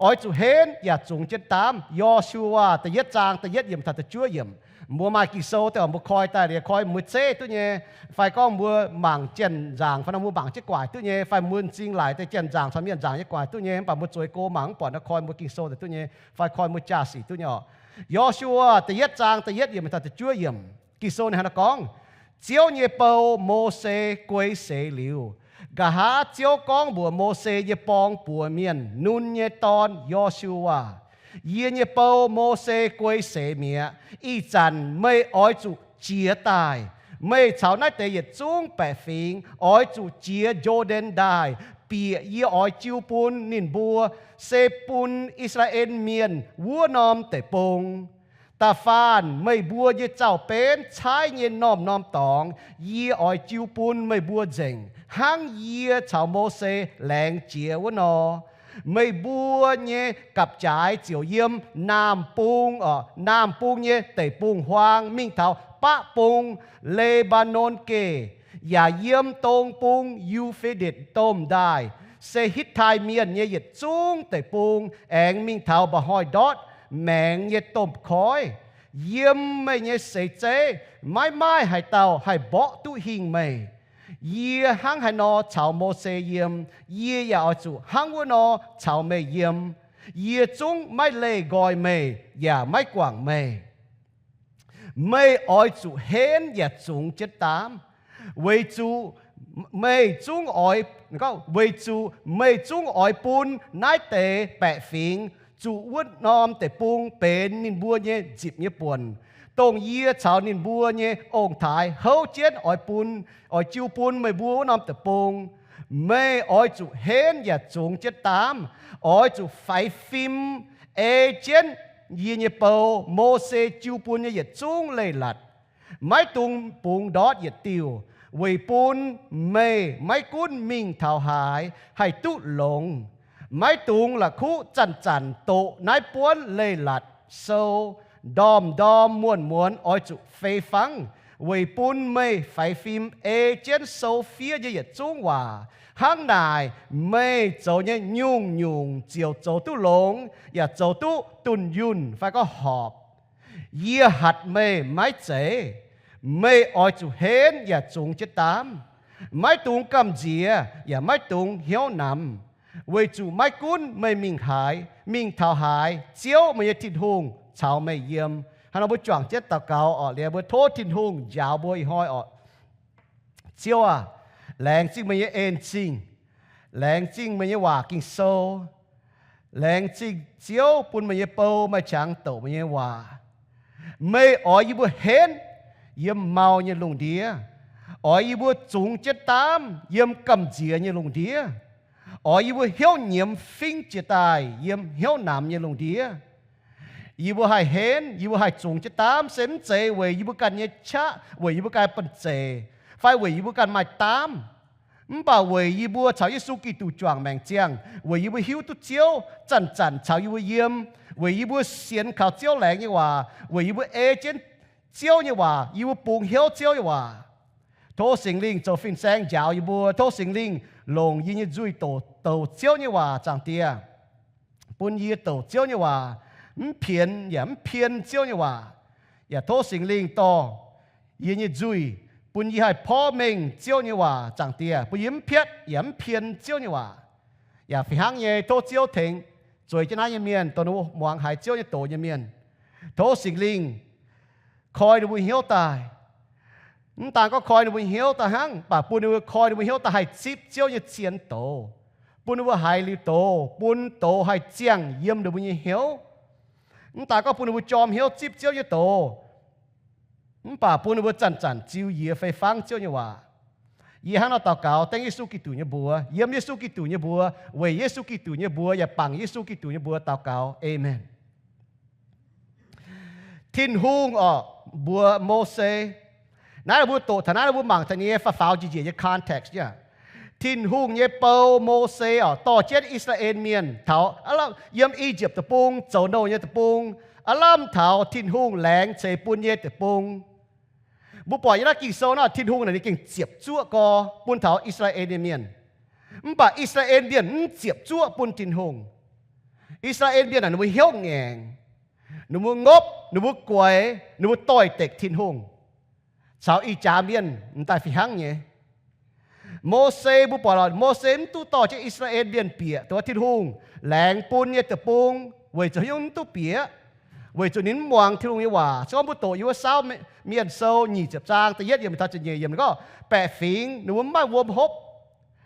oix zuqc henv yaac zungx jienv daamv. Yo^su^waa da'yietv zaang da'yietv yiemc taux da'juov yiemc. Mbuo maaih Ging-Sou daaih mbuo koi daaih liuz, koi mbuo zeiv duqv nyei, fai gorngv mbuo mangc janx-nzaangc fai nor mbuo mangc jienv gu'nguaaic duqv nyei, fai mbuo m'zing laaic deix janx-nzaangc caux mienh-nzaangc nyei gu'nguaaic duqv nyei, mv baac mbuo zueiz go mangc mv buatc nor koi mbuo Ging-Sou daaih duqv nyei, fai koi mbuo jaa-sic duqv nyei oc. Yo^su^waa da'yietv zaang da'yietv yiemc taux da'juov yiemc. Ging-Sou ninh hnangv naaiv gorngv, Ziouv nyei bou, Mose, guei seix liuz, nqa'haav Ziouv gorngv mbuox Mose nyei borng buoz mienh, Nun nyei dorn, Yo^su^waa, yie nyei bou, Mose, guei seix mi'aqv. Ih zanc meih oix zuqc jiez daaih. Meih caux naaiv deix yietc zungv baeqc fingx oix zuqc jiez Jor^ndaen Ndaaih, bieqc yie oix jiu bun ninh mbuo, se bun I^saa^laa^en Mienh wuov norm deic-bung. Da'faanh meih mbuo nyei zaux-benv caaiv nyei norm-norm dorngx, yie oix jiu bun meih mbuo nzengc, hnangv yie caux Mose laengz jiex wuov nor. Meih mbuo nyei gapv-jaaix ziouc yiem naamh bung, naamh bung nyei deic-bung-huaang mingh taux baqv bung, Le^mbaa^non Geh, yaac yiem dong bung, Yu^fe^ditc Domh Ndaaih, se Hitv^tai Mienh nyei yietc zungv deic-bung, aengx mingh taux mba'hnoi ndortv maengx nyei domh koiv. Yiem meih nyei seix zeiv maiv maaih haaix dauh haih mborqv duqv hingh meih. Yie hnangv haaix nor caux Mose yiem, yie yaac oix zuqc hnangv wuov nor caux meih yiem. Yie zungv maiv leih nqoi meih yaac maiv guangc meih. Meih oix zuqc henv yaac zungx jienv daamv, weic zuqc meih zungv oix, weic zuqc meih zungv oix bun naaiv deix baeqc fingx zuqc wuov norm deic-bung benx ninh mbuo nyei nzipc nyei buonc, dongh yie caux ninh mbuo nyei ong-taaix houv jienv oix bun, oix jiu bun meih mbuo wuov norm deic-bung. Meih oix zuqc henv yaac zungx jienv daamv, oix zuqc faix fim ei jienv yie nyei bou, Mose, jiu bun nyei yietc zungv leiz-latc. Maiv dungx bungx ndortv yietc diuh, weic bun meih maiv gunv mingh taux haaix haih duqv longx. Maiv dungx la'kuqv zanc-zanc doqc naaiv buonv leiz-latc sou, ndorm-ndorm muonz-muonz oix zuqc fei fangv, weic bun meih faix fim ei jienv sou fiev nyei yietc zungv waac. Hnangv naaic, meih zoux nyei nyungc-nyungc ziouc zoux duqv longx yaac zoux duqv dunh yunh fai gorngv horpc. Yie hatc meih maiv zeiz. Meih oix zuqc henv yaac zungx jienv daamv. Maiv dungx gamh nziex yaac maiv dungx hnyouv namx, weic zuqc maiv gunv meih mingh haaix, mingh taux haaix, Ziouv, meih nyei Tin-Hungh, caux meih yiem. Hnangv nor mbuo juangc jienv daux gaux oc. Liuz mbuo tov Tin-Hungh njaaux mbuo ih hnoi oc. Ziouv aac, laengz zingh meih nyei en zingh, laengz zingh meih nyei waac Ging-Sou, laengz zingh Ziouv bun meih nyei bou maaih qangx douc meih nyei waac. Meih oix yie mbuo henv yiem mau nyei lungh ndiev, oix yie mbuo zungx jienv daamv yiem gamh nziex nyei lungh ndiev, oix yie mbuo hnyouv nyiemz fingv jiez daaih yiem hnyouv namx nyei lungh ndiev. Yie mbuo haih henv, yie mbuo haih zungx jienv daamv, se mv zeiz weic yie mbuo ganh nyei qaqv, weic yie mbuo ganh banh zeic, fai weic yie mbuo ganh maaih daamv. Mv baac weic yie mbuo caux Yesu Giduc juangc maengc ziangh, weic yie mbuo hiuv duqv Ziouv zanc-zanc caux yie mbuo yiem, weic yie mbuo sienx kaux Ziouv laengz nyei waac, weic yie mbuo ei jienv Ziouv nyei waac, yie mbuo bungx hnyouv Ziouv nyei waac. Tov Singx Lingh zoux fin-saeng njaaux yie mbuo. Tov Singx Lingh longc yie nyei nzuih doqc, douc Ziouv nyei waac, Zaangc Diex. Bun yie douc Ziouv nyei waac, mv pienx yaac mv pien Ziouv nyei waac. Yaac tov Singx Lingh dorh yie nyei nzuih, bun yie haih porv mengh Ziouv nyei waac, Zaangc Diex, bun yie mv piatv yaac mv pien Ziouv nyei waac. Yaac fih hnangv nyei, tov Ziouv tengx zueiz jienv naaiv nyei mienh, dongh ninh mbuo muangx haiz Ziouv nyei doz nyei mienh. Tov Singx Lingh koi ninh mbuo hnyouv daaih. Mv daan gorngv koi ninh mbuo hnyouv daaih hnangv, mv baac bun ninh mbuo koi ninh mbuo hnyouv daaih haih zipv Ziouv nyei cien doz. Bun ninh mbuo haiz liuz doz, bun doz haih ziangh yiem ninh mbuo nyei hnyouv. Mv daan gorngv bun ninh mbuo jorm hnyouv zipv Ziouv nyei doz, mv baac bun ninh mbuo zanc-zanc ziux yie fei fangv Ziouv nyei waac. Yie hnangv nor daux gaux dengv Yesu Giduc nyei mbuox, yiem Yesu Giduc nyei mbuox, weic Yesu Giduc nyei mbuox, yaac bangc Yesu Giduc nyei mbuox daux gaux. Aamen. Tin-Hungh orqc, mbuox Mose. Naaiv mbuo doqc taux naaiv, mbuo mangc taux nyei faaux-faaux njiec njiec nyei context nyei. Tin-Hungh nyei bou, Mose orqc, dorh jienv I^saa^laa^en Mienh taux aav lamh yiem I^yipv Deic-Bung zoux nouh nyei deic-bung, aav lamh taux Tin-Hungh laengz ceix bun nyei deic-bung. Mbuo buatc yiem naaiv Ging-Sou nor, Tin-Hungh naaic ninh gengh ziepc zuoqv gorx bun taux I^saa^laa^en nyei mienh. Mv baac I^saa^laa^en Mienh mv ziepc zuoqv bun Tin-Hungh. I^saa^laa^en Mienh naaic ninh mbuo hnyouv ngaengc, ninh mbuo ngopv, ninh mbuo guaix, ninh mbuo doix-dekc Tin-Hungh, caux ih jaax mienh m'daaih fih hnangv nyei. Mose, mbuo buatc lorqc, Mose mv duqv dorh jienv I^saa^laa^en Mienh bieqc dongh Tin-Hungh laengz bun nyei deic-bung weic zuqc hnyouv mv duqv bieqc, weic zuqc ninh mv muangx Tin-Hungh nyei waac. Se gorngv mbuo doqc yiem wuov Saauv Mienh Sou nyic ziepc zaang da'yietv yiemc taux ziepc nyeic yiemc gorngv, baeqc fingx ninh mbuo mv maaih wuom hopv.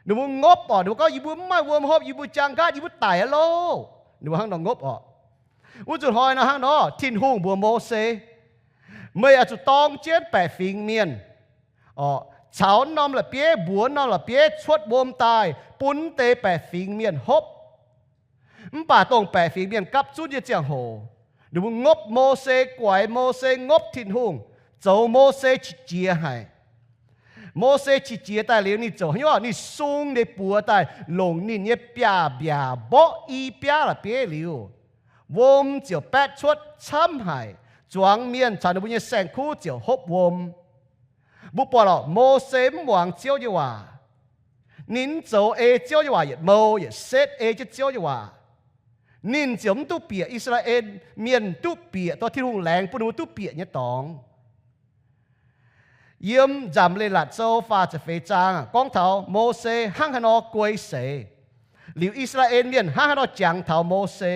Ninh mbuo ngopv orqc, ninh mbuo gorngv, Yie mbuo mv maaih wuom hopv, yie mbuo jaang nqaatv, yie mbuo daic aqv loh. Ninh mbuo hnangv nor ngopv orqc. Wuov nzunc hnoi nor hnangv nor, Tin-Hungh mbuox Mose, Meih oix zuqc dorng jienv baeqc fingx mienh, orqc, caux norm la'bieiv, mbuox norm la'bieiv cuotv wuom daaih bun deix baeqc fingx mienh hopv. Mv baac dongh baeqc fingx mienh gapv zunv nyei ziangh hoc, ninh mbuo ngopv Mose, guaix Mose, ngopv Tin-Hungh, zoux Mose qiex jiez haic. Mose qiex jiez daaih liuz, ninh ziouc hnyouv, ninh sung ninh buoz daaih longc ninh nyei biaav-mbiaac mborqv i biaav la'bieiv liuz, wuom ziouc baetv cuotv camv haic. Zuangx mienh caux ninh mbuo nyei saeng-kuv ziouc hopv wuom. Mbuo buatc lorqc, Mose mv muangx Ziouv nyei waac. Ninh mv zoux ei Ziouv nyei waac yietc mou yietc setv ei jienv Ziouv nyei waac. Ninh ziouc mv duqv bieqc I^saa^laa^en Mienh, duqv bieqc dongh Tin-Hungh laengz bun ninh mbuo duqv bieqc nyei dorngx. Yiem Nzamc Leiz-Latc Sou faah ziepc feix zaang gorngv taux Mose hnangv haaix nor guei seix, liuz I^saa^laa^en Mienh hnangv haaix nor jangx taux Mose.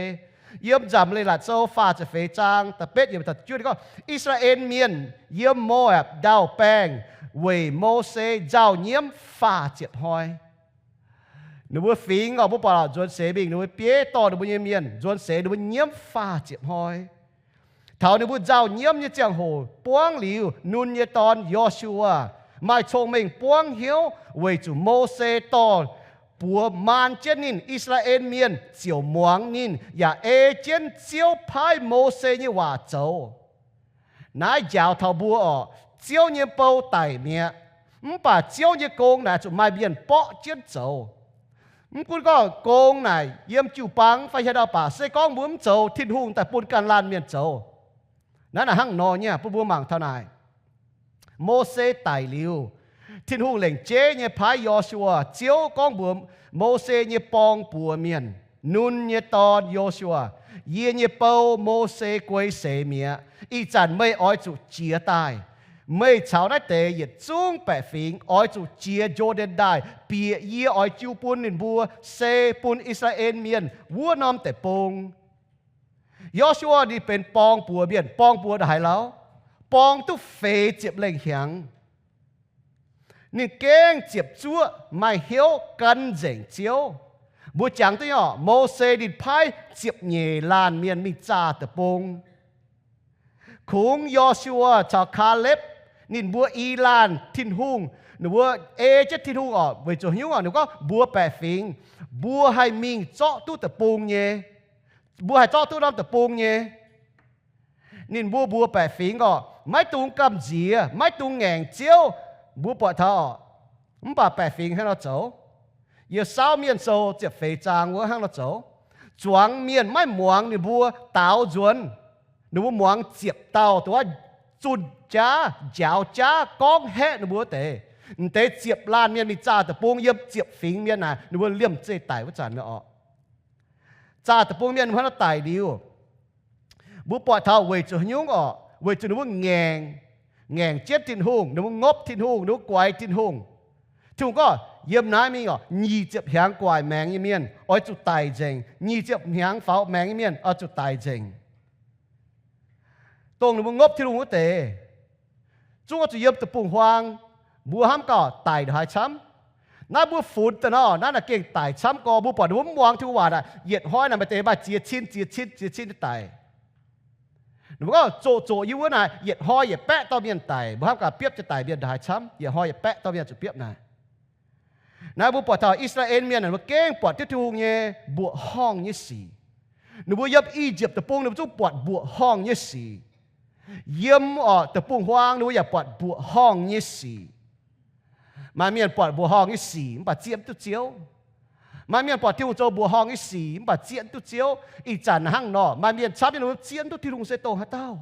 Yiem Nzamc Leiz-Latc Sou faah ziepc feix zaang da'betv yiemc taux juov gorngv, I^saa^laa^en Mienh yiem Mo^apc ndau-baengh weic Mose nzauh nyiemv faah ziepc hnoi. Ninh mbuo fingx orqc, mbuo buatc lorqc, nzuonx seix mingh ninh mbuo bieiv dorh ninh mbuo nyei mienh, nzuonx seix ninh mbuo nyiemv faah ziepc hnoi. Taux ninh mbuo nzauh nyiemv nyei ziangh hoc, buangv liuz, Nun nyei dorn, Yo^su^waa, maaih cong-mengh buangv hnyouv weic zuqc Mose dorh buoz maan jienv ninh, I^saa^laa^en Mienh ziouc muangx ninh yaac ei jienv Ziouv paaiv Mose nyei waac zoux. Naaiv njaaux taux mbuo orqc, Ziouv nyei bou daic mi'aqv, mv baac Ziouv nyei gong naaic zuqc maaih mienh borqv jienv zoux. Mv gunv gorngv gong naaic yiem jiu-baang fai hieh dauh baac, se gorngv mbuo mv zoux, Tin-Hungh daaih bun ganh laanh mienh zoux. Naaiv naaic hnangv nor nyei, bun mbuo mangc taux naaic. Mose daic liuz, Tin-Hungh lengc jeiv nyei paaiv Yo^su^waa. Ziouv gorngv mbuox Mose nyei borng-buoz mienh, Nun nyei dorn, Yo^su^waa, yie nyei bou, Mose, guei seix mi'aqv. Ih zanc meih oix zuqc jiez daaih. Meih caux naaiv deix yietc zungv baeqc fingx oix zuqc jiez Njo^ndaan Ndaaih, bieqc yie oix jiu bun ninh mbuo, se bun I^saa^laa^en Mienh wuov norm deic-bung. Yo^su^waa ninh benx borng-buoz mienh. Borng-buoz ndongc haaix lauh? Borng duqv feix ziepc lengh hnyangx. Ninh gengh ziepc zuoqv, maaih hnyouv gan nzengc Ziouv. Mbuo jangx duqv nyei orqc, Mose ninh paaiv ziepc nyeic laanh mienh mingh zaah deic-bung. Kungx Yo^su^waa caux Kaalepv ninh mbuo i laanh, Tin-Hungh, ninh mbuo ei jienv Tin-Hungh orqc, weic zuqc hnyouv orqc, ninh gorngv, Mbuo baeqc fingx, mbuo haih mingh zorqv duqv deic-bung nyei. Mbuo haih zorqv duqv norm deic-bung nyei. Ninh mbuo mbuox baeqc fingx orqc, Maiv dungx gamh nziex, maiv dungx ngaengc Ziouv. Mbuo buatc taux orqc, mv baac baeqc fingx hnangv nor zoux. Yiem Saauv Mienh Sou ziepc feix zaang wuov hnangv nor zoux. Zuangx mienh maiv muangx ninh mbuo daaux nzuonx. Ninh mbuo muangx ziepc dauh dongh wuov zunh jaav, njaaux jaav, gorngv haeqv ninh mbuo wuov deix. M'deix ziepc laanh mienh mingh zaah deic-bung, yiem ziepc fingx mienh naaic ninh mbuo liemh zeih daic wuov zanc orqc. Zaah deic-bung mienh hnangv nor daic liuz, mbuo buatc taux weic zuqc haaix nyungc orqc? Weic zuqc ninh mbuo ngaengc, ngaengc jienv Tin-Hungh, ninh mbuo ngopv Tin-Hungh, ninh mbuo guaix Tin-Hungh. Tin-Hungh gorngv, Yiem naaiv mingh orqc, nyic ziepc hnyangx guaic maengx nyei mienh oix zuqc daic nzengc, nyic ziepc hnyangx faaux maengx nyei mienh oix zuqc daic nzengc. Dongh ninh mbuo ngopv Tin-Hungh wuov deix, zungv oix zuqc yiem deic-bung-huaang. Mbuo hnamv gaax daic ndongc haaix camv? Naaiv mbuo funx daaih nor, naaiv naaic gengh daic camv gorx. Mbuo buatc ninh mbuo mv muangx Tin-Hungh waac naaic, yietc hnoi naaic maaih deix maaih ziex cin, ziex cin, ziex cin nyei daic. Ninh mbuo gorngv zoqc zoqc yie wuov naaic, yietc hnoi yietc baeqv dauh mienh daic. Mbuo hnamv gaax biopv jienv daic mienh ndongc haaix camv, yietc hnoi yietc baeqv dauh mienh zuqc biopv naaic. Naaiv mbuo buatc taux I^saa^laa^en Mienh naaic mbuo gengh buatc jienv Tin-Hungh nyei mbuoqc horngh nyei sic. Ninh mbuo yiem I^yipv Deic-Bung ninh mbuo zungv buatc mbuoqc horngh nyei sic. Yiem orqc deic-bung-huaang ninh mbuo yaac buatc mbuoqc horngh nyei sic. Maaih mienh buatc mbuoqc horngh nyei sic mv baac zieqv mv duqv Ziouv. Maaih mienh buatc Tin-Hungh zoux mbuoqc horngh nyei sic mv baac zieqv mv duqv Ziouv. Ih zanc hnangv nor, maaih mienh camv nyei ninh mbuo zieqv mv duqv Tin-Hungh se dongh haaix dauh.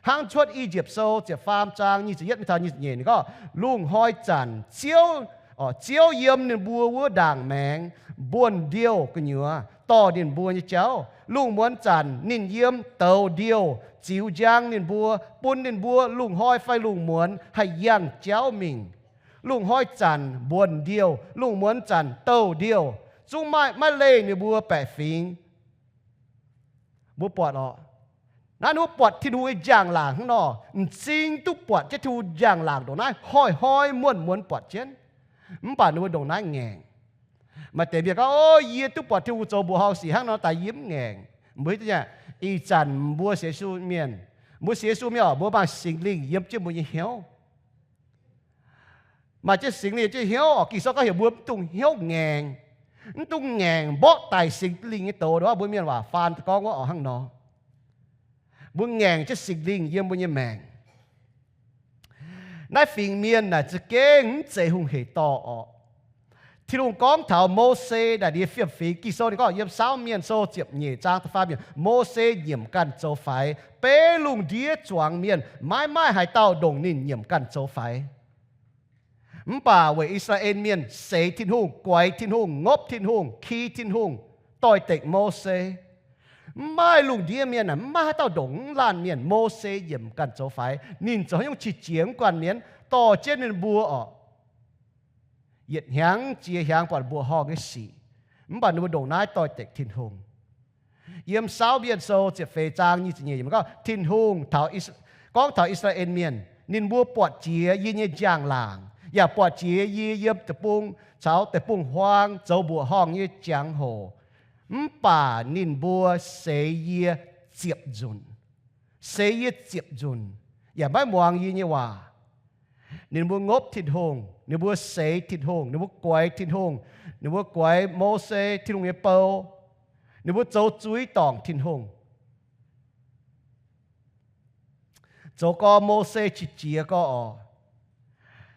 Hnangv cuotv I^yipv Sou ziepc faam zaang nyic ziepc yietv mingh taux nyic ziepc nyeic ninh gorngv, Lungh hnoi zanc Ziouv, orqc, Ziouv yiem ninh mbuo wuov ndaangc maengx mbuonx-ndiouh gu'nyuoz dorh ninh mbuo nyei jauv. Lungh muonz zanc ninh yiem douz ndiouh ziux njang ninh mbuo, bun ninh mbuo lungh hnoi fai lungh muonz haih yangh jauv mingh. Lungh hnoi zanc mbuonx ndiouh, lungh muonz zanc douz ndiouh, zungv maaih maiv leih ninh mbuo baeqc fingx. Mbuo buatc oc, naaiv ninh mbuo buatc Tin-Hungh nyei njang-laangc hnangv nor, m'zing duqv buatc jienv Tin-Hungh njang-laangc ndongc naaiv, hnoi-hnoi muonz-muonz buatc jienv. Mv baac ninh mbuo ndongc naaiv ngaengc. Maaih deix mienh gorngv, O, yie duqv buatc Tin-Hungh zoux mbuoqc horngh sic hnangv nor, daaih yie mv ngaengc. Mbuo hiuv duqv nyei, ih zanc mbuo sienx Yesu mienh, mbuo sienx Yesu mienh oc, mbuo maaih Singx Lingh yiem jienv mbuo nyei hnyouv. Maaih jienv Singx Lingh jienv hnyouv oc, Ging-Sou gorngv heuc mbuo mv dungx hnyouv ngaengc, mv dungx ngaengc mborqv daic Singx Lingh nyei douz. Mbuo mienh waac faan gorngv wuov oc hnangv nor. Mbuo ngaengc jienv Singx Lingh yiem mbuo nyei maengc. Naaiv fingx mienh naaic za'gengh mv zeiz hungh hec dorh orqc. Tin-Hungh gorngv taux Mose naaic, ninh fiem-fingx, Ging-Sou ninh gorngv yiem Saauv Mienh Sou ziepc nyeic zaang da'faam yiemc, Mose nyiemc ganh zoux faix. Beiv lungh ndiev zuangx mienh maiv maaih haaix dauh ndongc ninh nyiemc ganh zoux faix. Mv baac weic I^saa^laa^en Mienh seix Tin-Hungh, guaix Tin-Hungh, ngopv Tin-Hungh, ki Tin-Hungh, doix-dekc Mose. Mv maaih lungh ndiev mienh aah, mv maaih haaix dauh ndongc mv laanh mienh Mose nyiemc ganh zoux faix. Ninh zoux haaix nyungc qiex jiez mv guanh mienh, dorh jienv ninh mbuo orqc, yietc hnyangx jiex hnyangx buatc mbuoqc horngh nyei sic, mv baac ninh mbuo ndongc naaiv doix-dekc Tin-Hungh. Yiem Saauv Mienh Sou ziepc feix zaang nyic ziepc nyeic yiemc gorngv, Tin-Hungh taux, gorngv taux I^saa^laa^en Mienh, ninh mbuo buatc jiex yie nyei njang-laangc, yaac buatc jiex yie yiem deic-bung caux deic-bung-huaang zoux mbuoqc horngh nyei jangx-hoc, mv baac ninh mbuo seix yie ziepc nzunc. Seix yie ziepc nzunc, yaac maiv muangx yie nyei waac. Ninh mbuo ngopv Tin-Hungh, ninh mbuo seix Tin-Hungh, ninh mbuo guaix Tin-Hungh, ninh mbuo guaix Mose, Tin-Hungh nyei bou. Ninh mbuo zoux zuiz dorngc Tin-Hungh. Zoux gorx Mose qiex jiez gorx oc,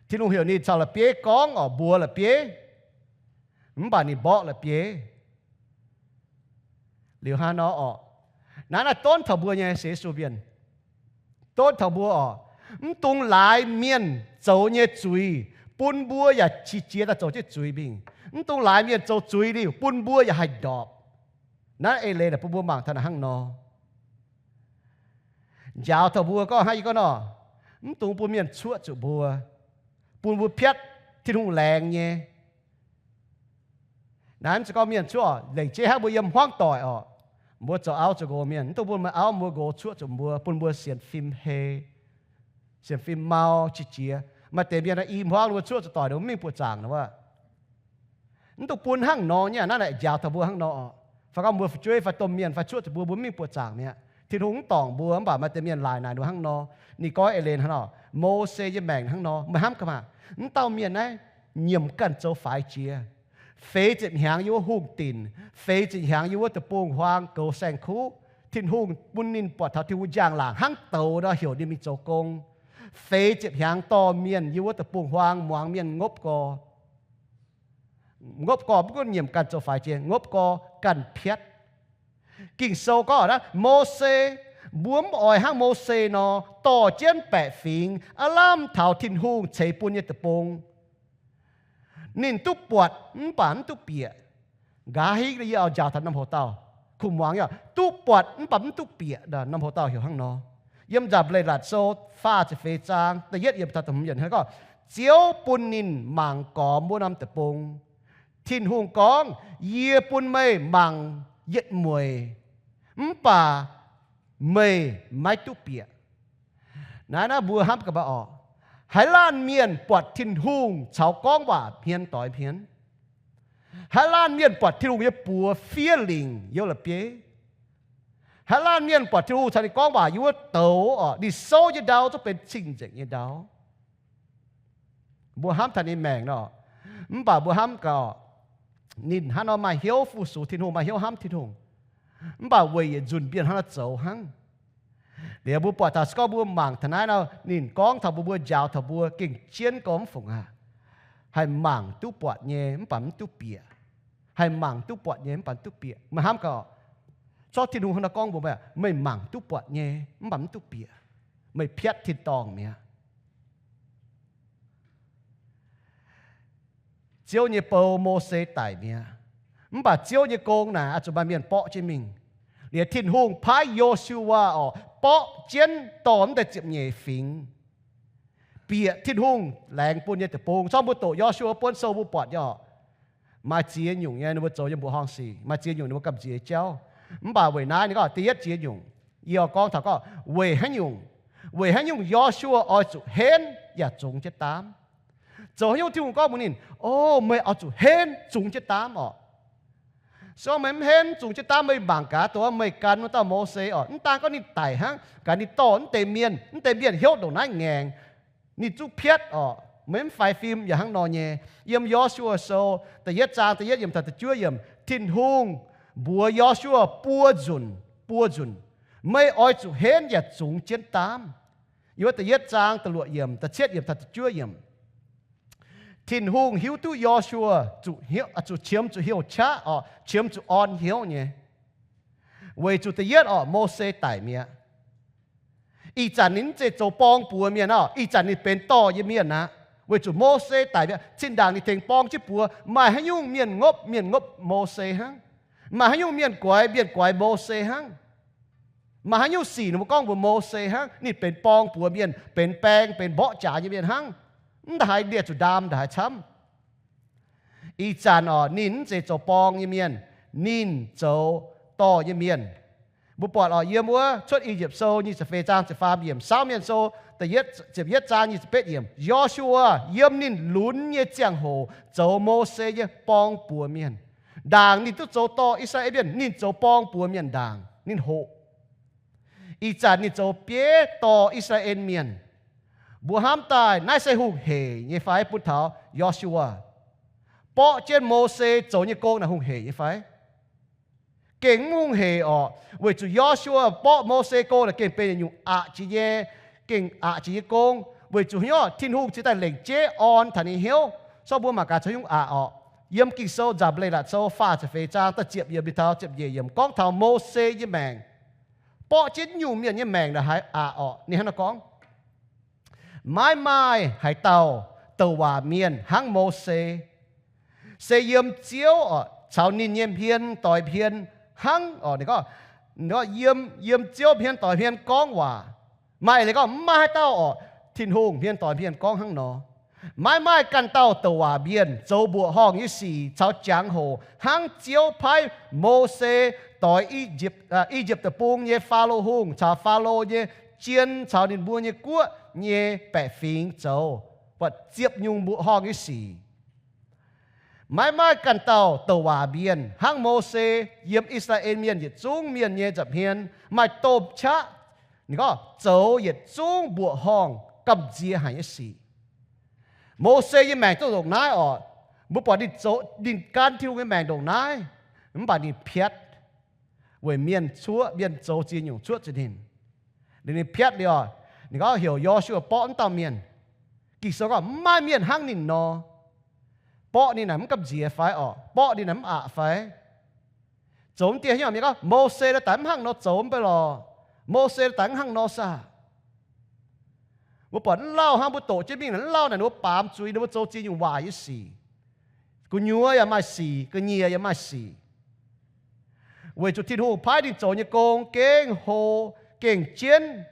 Tin-Hungh heuc ninh caux la'bieiv gorngv oc, mbuox la'bieiv, mv baac ninh mborqv la'bieiv. Liuz hnangv nor oc, naaiv naaiv donv taux mbuo nyei sienx Yesu mienh, donv taux mbuo oc, mv dungx laaix mienh zoux nyei zuiz bun mbuo yaac qiex jiez daaih zoux jienv zuiz mingh. Mv dungx laaix mienh zoux zuiz liuz bun mbuo yaac haih ndorpc. Naaiv eix leiz naaic bun mbuo mangc taux naaic hnangv nor. Njaaux taux mbuo gorngv hnangv yie gorngv nor, mv dungx bun mienh cuoqv zuqc mbuo, bun mbuo piatv Tin-Hungh laengz nyei. Naaiv mv zeiz gorngv mienh cuoqv, lengc jeiv hnangv mbuo yiem hmuangv doic oc, mbuo zoux auv zoux nqox mienh, mv dungx bun meih auv mbuo nqox cuoqv zuqc mbuo, bun mbuo sienx fim hei, sienx fim mau qiex jiez. Maaih deix mienh i hmuangv ninh mbuo cuoqv zuqc doic, ninh mbuo mingh buoqc zaangc nor wuov. Mv dungx bun hnangv nor nyei. Naaiv naaic njaaux taux mbuo hnangv nor oc. Fai gorngv mbuo fu'jueiv fai domh mienh fai cuoqv zuqc mbuo, mbuo mingh buoqc zaangc mi'aqv. Tin-Hungh mv dorngc mbuo, mv baac maaih deix mienh laaic naaic ninh mbuo hnangv nor. Ninh goiv eix leiz hnangv nor, Mose nyei maengc hnangv nor, meih hnamv gaax maah, mv dauh mienh naaiv nyiemc ganh zoux faix jiex. Feix ziepc hnyangx yiem wuov hungh dinc, feix ziepc hnyangx yiem wuov deic-bung-huaang goux saeng-kuv. Tin-Hungh bun ninh buatc taux Tin-Hungh njang-laangc hnangv douz nor heuc ninh mingh zoux gong. Feix ziepc hnyangx dorh mienh yiem wuov deic-bung-huaang muangx mienh ngopv gorx. Ngopv gorx mv gunv nyiemc ganh zoux faix jiex, ngopv gorx ganh piatv. Ging-Sou gorngv naaiv, Mose, mbuo mv oix hnangv Mose nor, dorh jienv baeqc fingx aav lamh taux Tin-Hungh ceix bun nyei deic-bung. Ninh duqv buatc mv baac mv duqv bieqc. Nqa'haav hingv yie oix njaaux taux norm hoc-dauh, kungx muangx yaac duqv buatc mv baac mv duqv bieqc. Norm hoc-dauh heuc hnangv nor. Yiem Nzangc-Mleiz Latc Sou faah ziepc feix zaang da'yietv yiemc taux da'hmz yiemc hnangv gorngv, Ziouv bun ninh mangc gormx wuov norm deic-bung. Tin-Hungh gorngv, Yie bun meih mangc yietc mueic, mv baac meih maiv duqv bieqc. Naaiv naaiv mbuo hnamv gaax maah oc. Haaix laanh mienh buatc Tin-Hungh caux gorngv waac hmien doix hmien? Haaix laanh mienh buatc Tin-Hungh nyei buoz fiev lingc yiem la'bieiv? Haaix laanh mienh buatc Tin-Hungh caux ninh gorngv waac yiem wuov douz oc, ninh souv nyei ndau zungv benx cing-nzengc nyei ndau? Mbuo hnamv taux ninh maengc nor, mv baac mbuo hnamv gaax, ninh hnangv nor maaih hnyouv fu-sux Tin-Hungh, maaih hnyouv hnamv Tin-Hungh, mv baac weic yietc nzunc mienh hnangv nor zoux hnangv. Liuz mbuo buatc taux se gorngv mbuo mangc taux naaiv nor, ninh gorngv taux mbuo, mbuo njaaux taux mbuo gengh jienv gorngv mv fungc aqv. Haih mangc duqv buatc nyei mv baac mv duqv bieqc. Haih mangc duqv buatc nyei mv baac mv duqv bieqc. Meih hnamv gaax, zorqv Tin-Hungh hnangv nor gorngv mbuox meih, meih mangc duqv buatc nyei mv baac mv duqv bieqc. Meih piatv tin-dorngh mi'aqv. Ziouv nyei bou Mose daic mi'aqv. Mv baac Ziouv nyei gong naaic oix zuqc maaih mienh borqv jienv mingh. Liuz Tin-Hungh paaiv Yo^su^waa orqc, borqv jienv dorh mv deix ziepc nyeic fingx, bieqc Tin-Hungh laengz bun nyei deic-bung. Corc mbuo doqc Yo^su^waa buonv sou mbuo buatc nyei orqc, maaih ziex nyungc nyei ninh mbuo zoux nyei mbuoqc horngh sic, maaih ziex nyungc ninh mbuo gamh nziex jauv. Mv baac weic naaiv ninh gorngv da'yietv ziex nyungc, yie gorngv taux gorngv weic haaix nyungc, weic haaix nyungc Yo^su^waa oix zuqc henv yaac zungx jienv daamv? Zoux haaix nyungc Tin-Hungh gorngv mbuox ninh, O, meih oix zuqc henv zungx jienv daamv orqc? Se gorngv meih mv henv zungx jienv daamv, meih mangc gaax dongh meih gan wuov dauh Mose orqc, mv daan gorngv ninh daic hnangv, gaax ninh dorh mv deix mienh, mv deix mienh hnyouv ndongc naaiv ngaengc, ninh zungv piatv orqc. Meih mv faix fim yaac hnangv nor nyei. Yiem Yo^su^waa sou da'yietv zaang da'yietv yiemc taux da'juov yiemc, Tin-Hungh mbuox Yo^su^waa buo nzunc, buo nzunc, meih oix zuqc henv yaac zungx jienv daamv. Yiem wuov da'yietv zaang da'luoqc yiemc, da'cietv yiemc taux da'juov yiemc, Tin-Hungh hiuv duqv Yo^su^waa zuqc, zuqc qiemx zuqc heuc qaqv orqc, qiemx zuqc orn hnyouv nyei, weic zuqc da'yietv orqc, Mose daic mi'aqv. Ih zanc ninh mv zeiz zoux borng buoz mienh orqc, ih zanc ninh benx dorh nyei mienh aqv. Weic zuqc Mose daic mi'aqv, zinh ndaangc ninh tengx borng jienv buoz, maaih haaix nyungc mienh ngopv, mienh ngopv Mose hnangv. Maaih haaix nyungc mienh guaix, mienh guaix Mose hnangv. Maaih haaix nyungc sic ninh mbuo gorngv mbuox Mose hnangv. Ninh benx borng buoz mienh, benx baeng, benx mborqv jaax nyei mienh hnangv. Mv da'haaix ndie zuqc ndaam nda'haaix camv. Ih zanc orqc, ninh mv zeiz zoux borng nyei mienh, ninh zoux dorh nyei mienh. Mbuo buatc orqc, yiem wuov Cuotv I^yipv Sou nyic ziepc feix zaang ziepc faam yiemc, Saauv Mienh Sou da'yietv, ziepc yietv zaang nyic ziepc betv yiemc, Yo^su^waa yiem ninh lunx nyei ziangh hoc zoux Mose nyei borng buoz mienh. Ndaangc ninh duqv zoux dorh I^saa^laa^en Mienh, ninh zoux borng buoz mienh ndaangc, ninh hoqc. Ih zanc ninh zoux bieiv dorh I^saa^laa^en Mienh. Mbuo hnamv daaih naaiv se hungh hec nyei fai bun taux Yo^su^waa? Borqv jienv Mose zoux nyei gong naaic hungh hec nyei fai? Gengh mv hungh hec orqc, weic zuqc Yo^su^waa borqv Mose gong naaic gengh benx yietc nyungc aqc jiex nyei, gengh aqc jiex nyei gong, weic zuqc haaix nyungc? Tin-Hungh cingx daaih lengc jeiv orn taux ninh hnyouv. Corc mbuo mangc gaax caux haaix nyungc aqc orqc. Yiem Ging-Sou Nzamc Leiz-Latc Sou faah ziepc feix zaang da'ziepc yiemc mingh taux ziepc nyeic yiemc gorngv taux Mose nyei maengc, borqv jienv nyungc mienh nyei maengc naaic haaix aqc orqc. Ninh hnangv naaiv gorngv, Maiv maaih haaix dauh douc waac mienh hnangv Mose, se yiem Ziouv orqc caux ninh nyei hmien doix hmien hnangv orqc. Ninh gorngv, ninh gorngv yiem, yiem Ziouv hmien doix hmien gorngv waac. Maaih eix leiz gorngv mv maaih haaix dauh orqc, Tin-Hungh hmien doix hmien gorngv hnangv nor. Maiv maaih ganh dauh douc waac mienh zoux mbuoqc horngh nyei sic caux jangx-hoc hnangv Ziouv paaiv Mose doix I^yipv, I^yipv Deic-Bung nyei Faalo Hungh caux Faalo nyei jien caux ninh mbuo nyei guoqv nyei baeqc fingx zoux, buatc ziepc nyungc mbuoqc horngh nyei sic. Maiv maaih ganh dauh douc waac mienh hnangv Mose yiem I^saa^laa^en Mienh yietc zungv mienh nyei nza'hmien maaih domh qaqv, ninh gorngv zoux yietc zungv mbuoqc horngh gamh nziex haic nyei sic. Mose nyei maengc duqv ndongc naaiv orqc. Mbuo buatc ninh zoux, ninh gan Tin-Hungh nyei maengc ndongc naaiv, mv baac ninh piatv weic mienh cuoqv, mienh zoux ziex nyungc cuoqv zuqc ninh. Ninh piatv liuz, ninh gorngv heuc Yo^su^waa borqv wuov dauh mienh. Ging-Sou gorngv mv maaih mienh hnangv ninh nor. Borqv ninh naaic mv gamh nziex fai orqc? Borqv ninh naaic mv aqc fai? Zoux mv dieh nyei mienh gorngv Mose naaic daaih mv hnangv nor zoux mv bei lorqc. Mose naaic daaih mv hnangv nor saah? Mbuo buatc mv lauh hnangv, mbuo doqc jienv mingh naaic mv lauh naaic ninh mbuo baamz zuiz, ninh mbuo zoux ziex nyungc waaic nyei sic. Gu'nyuoz yaac maaih sic, ga'nyiec yaac maaih sic. Weic zuqc Tin-Hungh paaiv ninh zoux nyei gong gengh hlo, gengh jienv.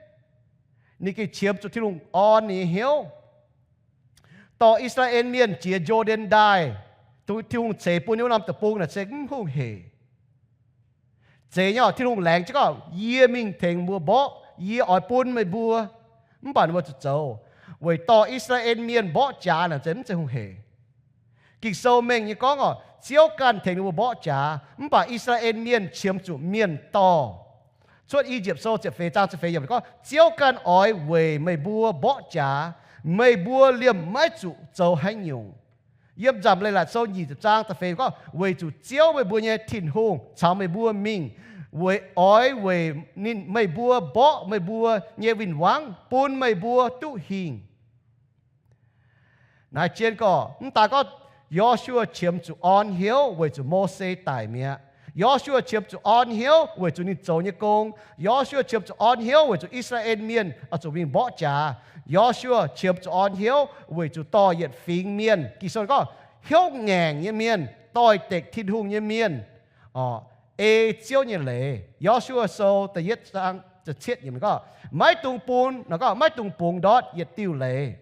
Ninh gengh qiemx zuqc Tin-Hungh orn ninh nyei hnyouv. Dorh I^saa^laa^en Mienh jiex Yo^ndaen Ndaaih, Tin-Hungh ceix bun nyei wuov norm deic-bung naaic se mv hungh hec. Zeiz nyei orqc, Tin-Hungh laengz jienv gorngv, Yie mingh tengx mbuo mborqv, yie oix bun meih mbuo. Mv baac ninh mbuo zuqc zoux weic dorh I^saa^laa^en Mienh mborqv jaax naaic se mv zeiz hungh hec. Ging-Sou mengh nyei gorngv orqc, Ziouv ganh tengx ninh mbuo mborqv jaax, mv baac I^saa^laa^en Mienh qiemx zuqc mienh dorh. Cuotv I^yipv Sou ziepc feix zaang ziepc feix yiemc gorngv, Ziouv ganh oix weic meih mbuo mborqv jaax, meih mbuo liemh maiv zuqc zoux haaix nyungc. Yiem Nzamc Leiz-Latc Sou nyic ziepc zaang da'feix gorngv, Weic zuqc Ziouv meih mbuo nyei Tin-Hungh caux meih mbuo mingh, weic oix weic ninh, meih mbuo mborqv meih mbuo nyei win-wangv bun meih mbuo duqv hingh. Naaiv zien gorngv, mv daan gorngv Yo^su^waa qiemx zuqc orn hnyouv weic zuqc Mose daic mi'aqv. Yo^su^waa qiemx zuqc orn hnyouv weic zuqc ninh zoux nyei gong. Yo^su^waa qiemx zuqc orn hnyouv weic zuqc I^saa^laa^en Mienh oix zuqc mingh mborqv jaax. Yo^su^waa qiemx zuqc orn hnyouv weic zuqc dorh yietc fingx mienh, Ging-Sou gorngv, hnyouv ngaengc nyei mienh, doix-dekc Tin-Hungh nyei mienh, orqc, ei Ziouv nyei leiz. Yo^su^waa Sou da'yietv zaang da'cietv yiemc gorngv, maiv dungx bun, gorngv maiv dungx bungx ndortv yietc diuh leiz.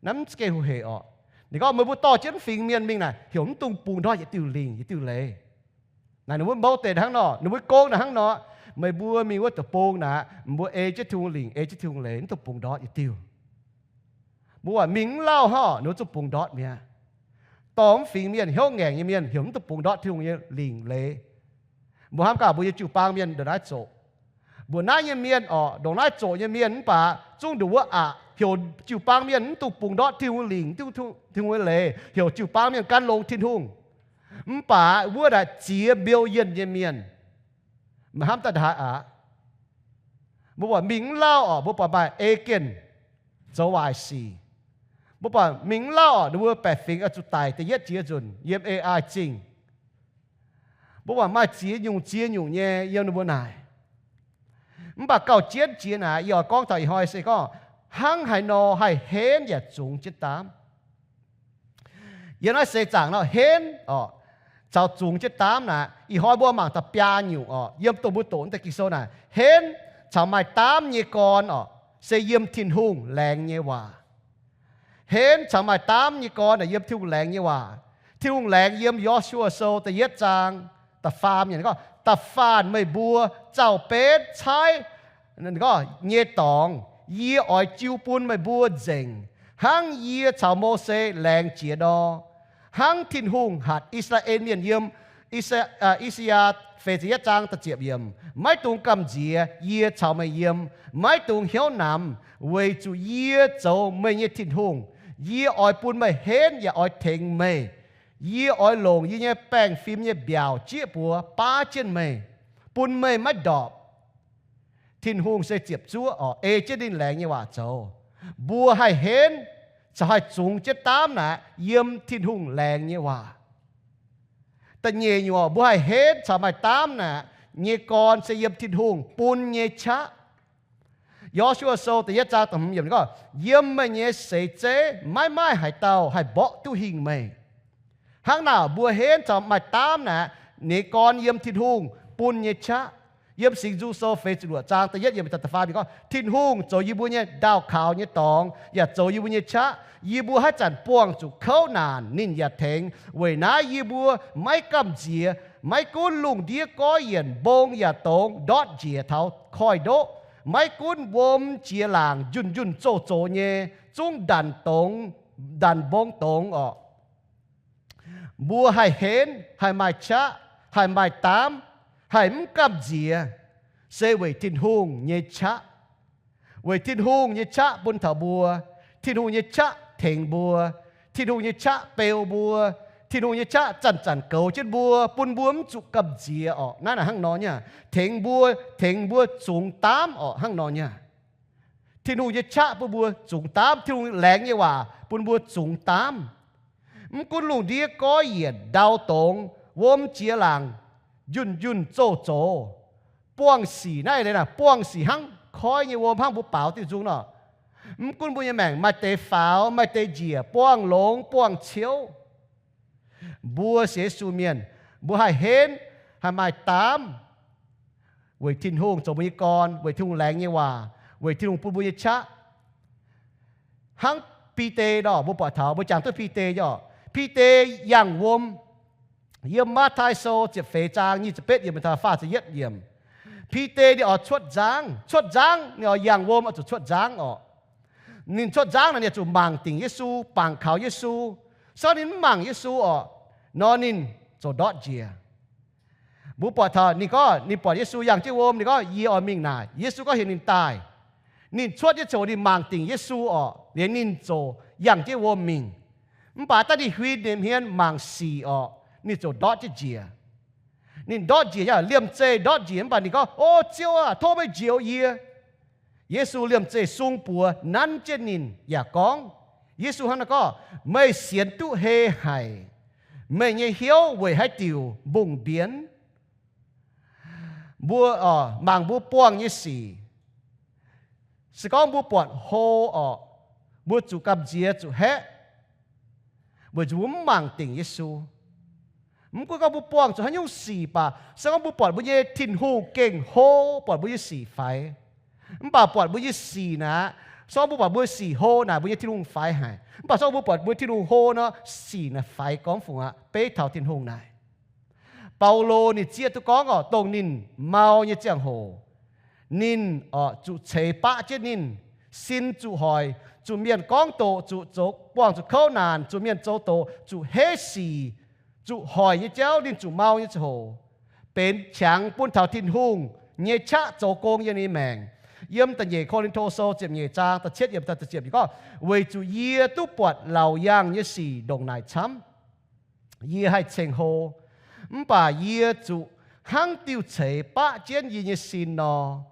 Naaiv mv za'gengh huh hec orqc. Ninh gorngv meih mbuo dorh jienv mv fingx mienh mingh naaic, heuc mv dungx bungx ndortv yietc diuh lingc, yietc diuh leiz. Naaic ninh mbuo mouv deix hnangv nor, ninh mbuo gong naaic hnangv nor. Meih mbuo mingh wuov deic-bung naaic, meih mbuo ei jienv Tin-Hungh lingc, ei jienv Tin-Hungh leiz, mv dungx bungx ndortv yietc diuh. Mbuo waac mingh mv lauh hnangv, ninh mbuo zuqc bungx ndortv mi'aqv. Dorh mv fingx mienh, hnyouv ngaengc nyei mienh, heuc mv dungx bungx ndortv Tin-Hungh nyei lingc leiz. Mbuo hnamv gaax mbuo nyei jiu-baang mienh ndongc naaiv zoqc. Mbuo naaiv nyei mienh orqc, ndongc naaiv zoqc nyei mienh mv baac zungv nduqc wuov aqc, heuc jiu-baang mienh mv dungx bungx ndortv Tin-Hungh lingc, Tin-Hungh nyei leiz, heuc jiu-baang mienh gan longx Tin-Hungh. Mv baac wuov naaic ziex mbiou yienh nyei mienh, meih hnamv daaih ndongc haaix aqv? Mbuo buatc mingh mv lauh orqc, mbuo buatc maaih agent zoux waaic sic. Mbuo buatc mingh mv lauh orqc, ninh mbuo baeqc fingx oix zuqc daic da'yietv jiex nzunc yiem A I zingh. Mbuo buatc maaih ziex nyungc ziex nyungc nyei yiem ninh mbuo naaic. Mv baac gauh jienv jiex naaic, yie oix gorngv taux ih hnoi se gorngv hnangv haaix nor haih henv yaac zungx jienv daamv. Yiem naaiv seix zaangc nor henv orqc, caux zungx jienv daamv naaic, ih hnoi mbuo mangc taux biaa nyungc orqc. Yiem dongh mbuo doqc deix Ging-Sou naaic, henv caux maaih daamv nyei gorn orqc, se yiem Tin-Hungh laengz nyei waac. Henv caux maaih daamv nyei gorn naaic yiem Tin-Hungh laengz nyei waac. Tin-Hungh laengz yiem Yo^su^waa Sou da'yietv zaang da'faam yiemc gorngv, da'faanh meih mbuo zaux-benv caaiv nyei dorngx, yie oix jiu bun meih mbuo nzengc, hnangv yie caux Mose laengz jiex nor. Hnangv Tin-Hungh hatc I^saa^laa^en Mienh yiem I^saa, I^saa^yaa feix ziepc yietv zaang da'ziepc yiemc, maiv dungx gamh nziex, yie caux meih yiem. Maiv dungx hnyouv namx, weic zuqc yie zoux meih nyei Tin-Hungh. Yie oix bun meih henv yaac oix tengx meih. Yie oix longc yie nyei baengh fim nyei mbiaauc jieqv buoz baav jienv meih, bun meih maiv ndorpc. Tin-Hungh se ziepc zuoqv orqc, ei jienv ninh laengz nyei waac zoux. Mbuo haih henv caux haih zungx jienv daamv naaic yiem Tin-Hungh laengz nyei waac. Da'nyeic nyungc orqc, mbuo haih henv caux maaih daamv naaic nyei gorn se yiem Tin-Hungh bun nyei qaqv. Yo^su^waa Sou da'yietv zaang da'hmz yiemc gorngv, yiem meih nyei seix zeiv maiv maaih haaix dauh haih mborqv duqv hingh meih. Hnangv naaic mbuo henv caux maaih daamv naaic nyei gorn yiem Tin-Hungh bun nyei qaqv. Yiem Singx Nzung Sou feix ziepc luoqc zaang da'yietv yiemc taux da'faam yiemc gorngv, Tin-Hungh zoux yie mbuo nyei ndaauh kaux nyei dorngx yaac zoux yie mbuo nyei qaqv. Yie mbuo haaix zanc buangh zuqc kouv naanc, ninh yaac tengx. Weic naaiv yie mbuo maiv gamh nziex. Maiv gunv lungh ndiev goiv yienc, mbong yaac dongz ndortv njiec taux koiv-ndoqv, maiv gunv wuom jiex laangc njunh njunh zoh zox nyei, zungv ndanc dongz, ndanc mbong dongz orqc, mbuo haih henv, haih maaih qaqv, haih maaih daamv, haih mv gamh nziex, se weic Tin-Hungh nyei qaqv. Weic Tin-Hungh nyei qaqv bun taux mbuo. Tin-Hungh nyei qaqv tengx mbuo. Tin-Hungh nyei qaqv beu mbuo. Tin-Hungh nyei qaqv zanc-zanc goux jienv mbuo, bun mbuo mv zuqc gamh nziex orqc. Naaiv naaic hnangv nor nyei, tengx mbuo, tengx mbuo zungx daamv orqc, hnangv nor nyei. Tin-Hungh nyei qaqv bun mbuo zungx daamv. Tin-Hungh laengz nyei waac bun mbuo zungx daamv. Mv gunv lungh ndiev goiv yienc, ndau dongz, wuom jiex laangc, njunh njunh zoh zox, buangh sic, naaiv eix leiz naaic, buangh sic hnangv koiv nyei wuom, hnangv mbuo baaux diuh nzung nor. Mv gunv mbuo nyei maengc maaih deix faaux, maaih deix njiec, buangh longx, buangh ciouv, mbuo sienx Yesu mienh, mbuo haih henv, haih maaih daamv weic Tin-Hungh zoux mbuo nyei gorn, weic Tin-Hungh laengz nyei waac, weic Tin-Hungh bun mbuo nyei qaqv. Hnangv Bide nor, mbuo buatc taux mbuo jangx duqv Bide nyei orqc. Bide yangh wuom. Yiem Matv^tai Sou ziepc feix zaang nyic ziepc betv yiemc taux faah ziepc yietv yiemc, Bide ninh oix cuotv nzangv. Cuotv nzangv, ninh oix yangh wuom oix zuqc cuotv nzangv orqc. Ninh cuotv nzangv naaic, ninh zuqc mangc dingc Yesu, bangc kaux Yesu. Se gorngv ninh mv mangc Yesu orqc, nor ninh ziouc ndortv njiec. Mbuo buatc taux ninh gorngv, ninh buatc Yesu yangh jienv wuom, ninh gorngv, yie oix mingh naaic. Yesu gorngv heuc ninh daaih. Ninh cuotv jienv ziouc ninh mangc dingc Yesu orqc, liuz ninh ziouc yangh jienv wuom mingh. Mv baac daaih ninh huin nyei hmien mangc sic orqc, ninh ziouc ndortv jienv njiec. Ninh ndortv njiec nyei, liemh zeih ndortv njiec, mv baac ninh gorngv, O Ziouv aah! Tov meih njoux yie. Yesu liemh zeih sung buoz nanv jienv ninh yaac gorngv, Yesu hnangv naaiv gorngv, meih sienx duqv heh haic. Meih nyei hnyouv weic haaix diuc mbungh mbienx? Mbuo, mangc mbuo buangh nyei sic, se gorngv mbuo buatc hlo orqc, mbuo zuqc gamh nziex zuqc haeqv, weic zuqc mbuo mv mangc dingc Yesu. Mv gunv gorngv mbuo buangh zuqc haaix nyungc sic baac, se gorngv mbuo buatc mbuo nyei Tin-Hungh gengh hlo buatc mbuo nyei sic faix, mv baac buatc mbuo nyei sic naaic, se gorngv mbuo buatc mbuo sic hlo naaic, mbuo nyei Tin-Hungh faix haic. Mv baac se gorngv mbuo buatc mbuo Tin-Hungh hlo nor, sic naaic faix gorngv fungc aqv. Beiv taux Tin-Hungh naaic. Baulo ninh zieqv duqv gorngv oc, dongh ninh mau nyei ziangh hoc, ninh oc zuqc ceix baqv jienv ninh, sin zuqc hoic, zuqc mienh gorngv doqc, zuqc zoux, buangh zuqc kouv naanc, zuqc mienh zoux doqc, zuqc heiv sic, zuqc hoic nyei jauv, ninh zuqc mau nyei ziangh hoc, benx qangx bun taux Tin-Hungh nyei qaqv zoux gong yiem ninh maengc. Yiem da'nyeic Ko^lin^to Sou ziepc nyeic zaang da'cietv yiemc daaih da'ziepc yiemc gorngv, weic zuqc yie duqv buatc laauc yaangh nyei sic ndongc naaic camv. Yie haih ceng-hlo, mv baac yie zuqc hnangv diuh ceix baqv jienv yie nyei sin nor.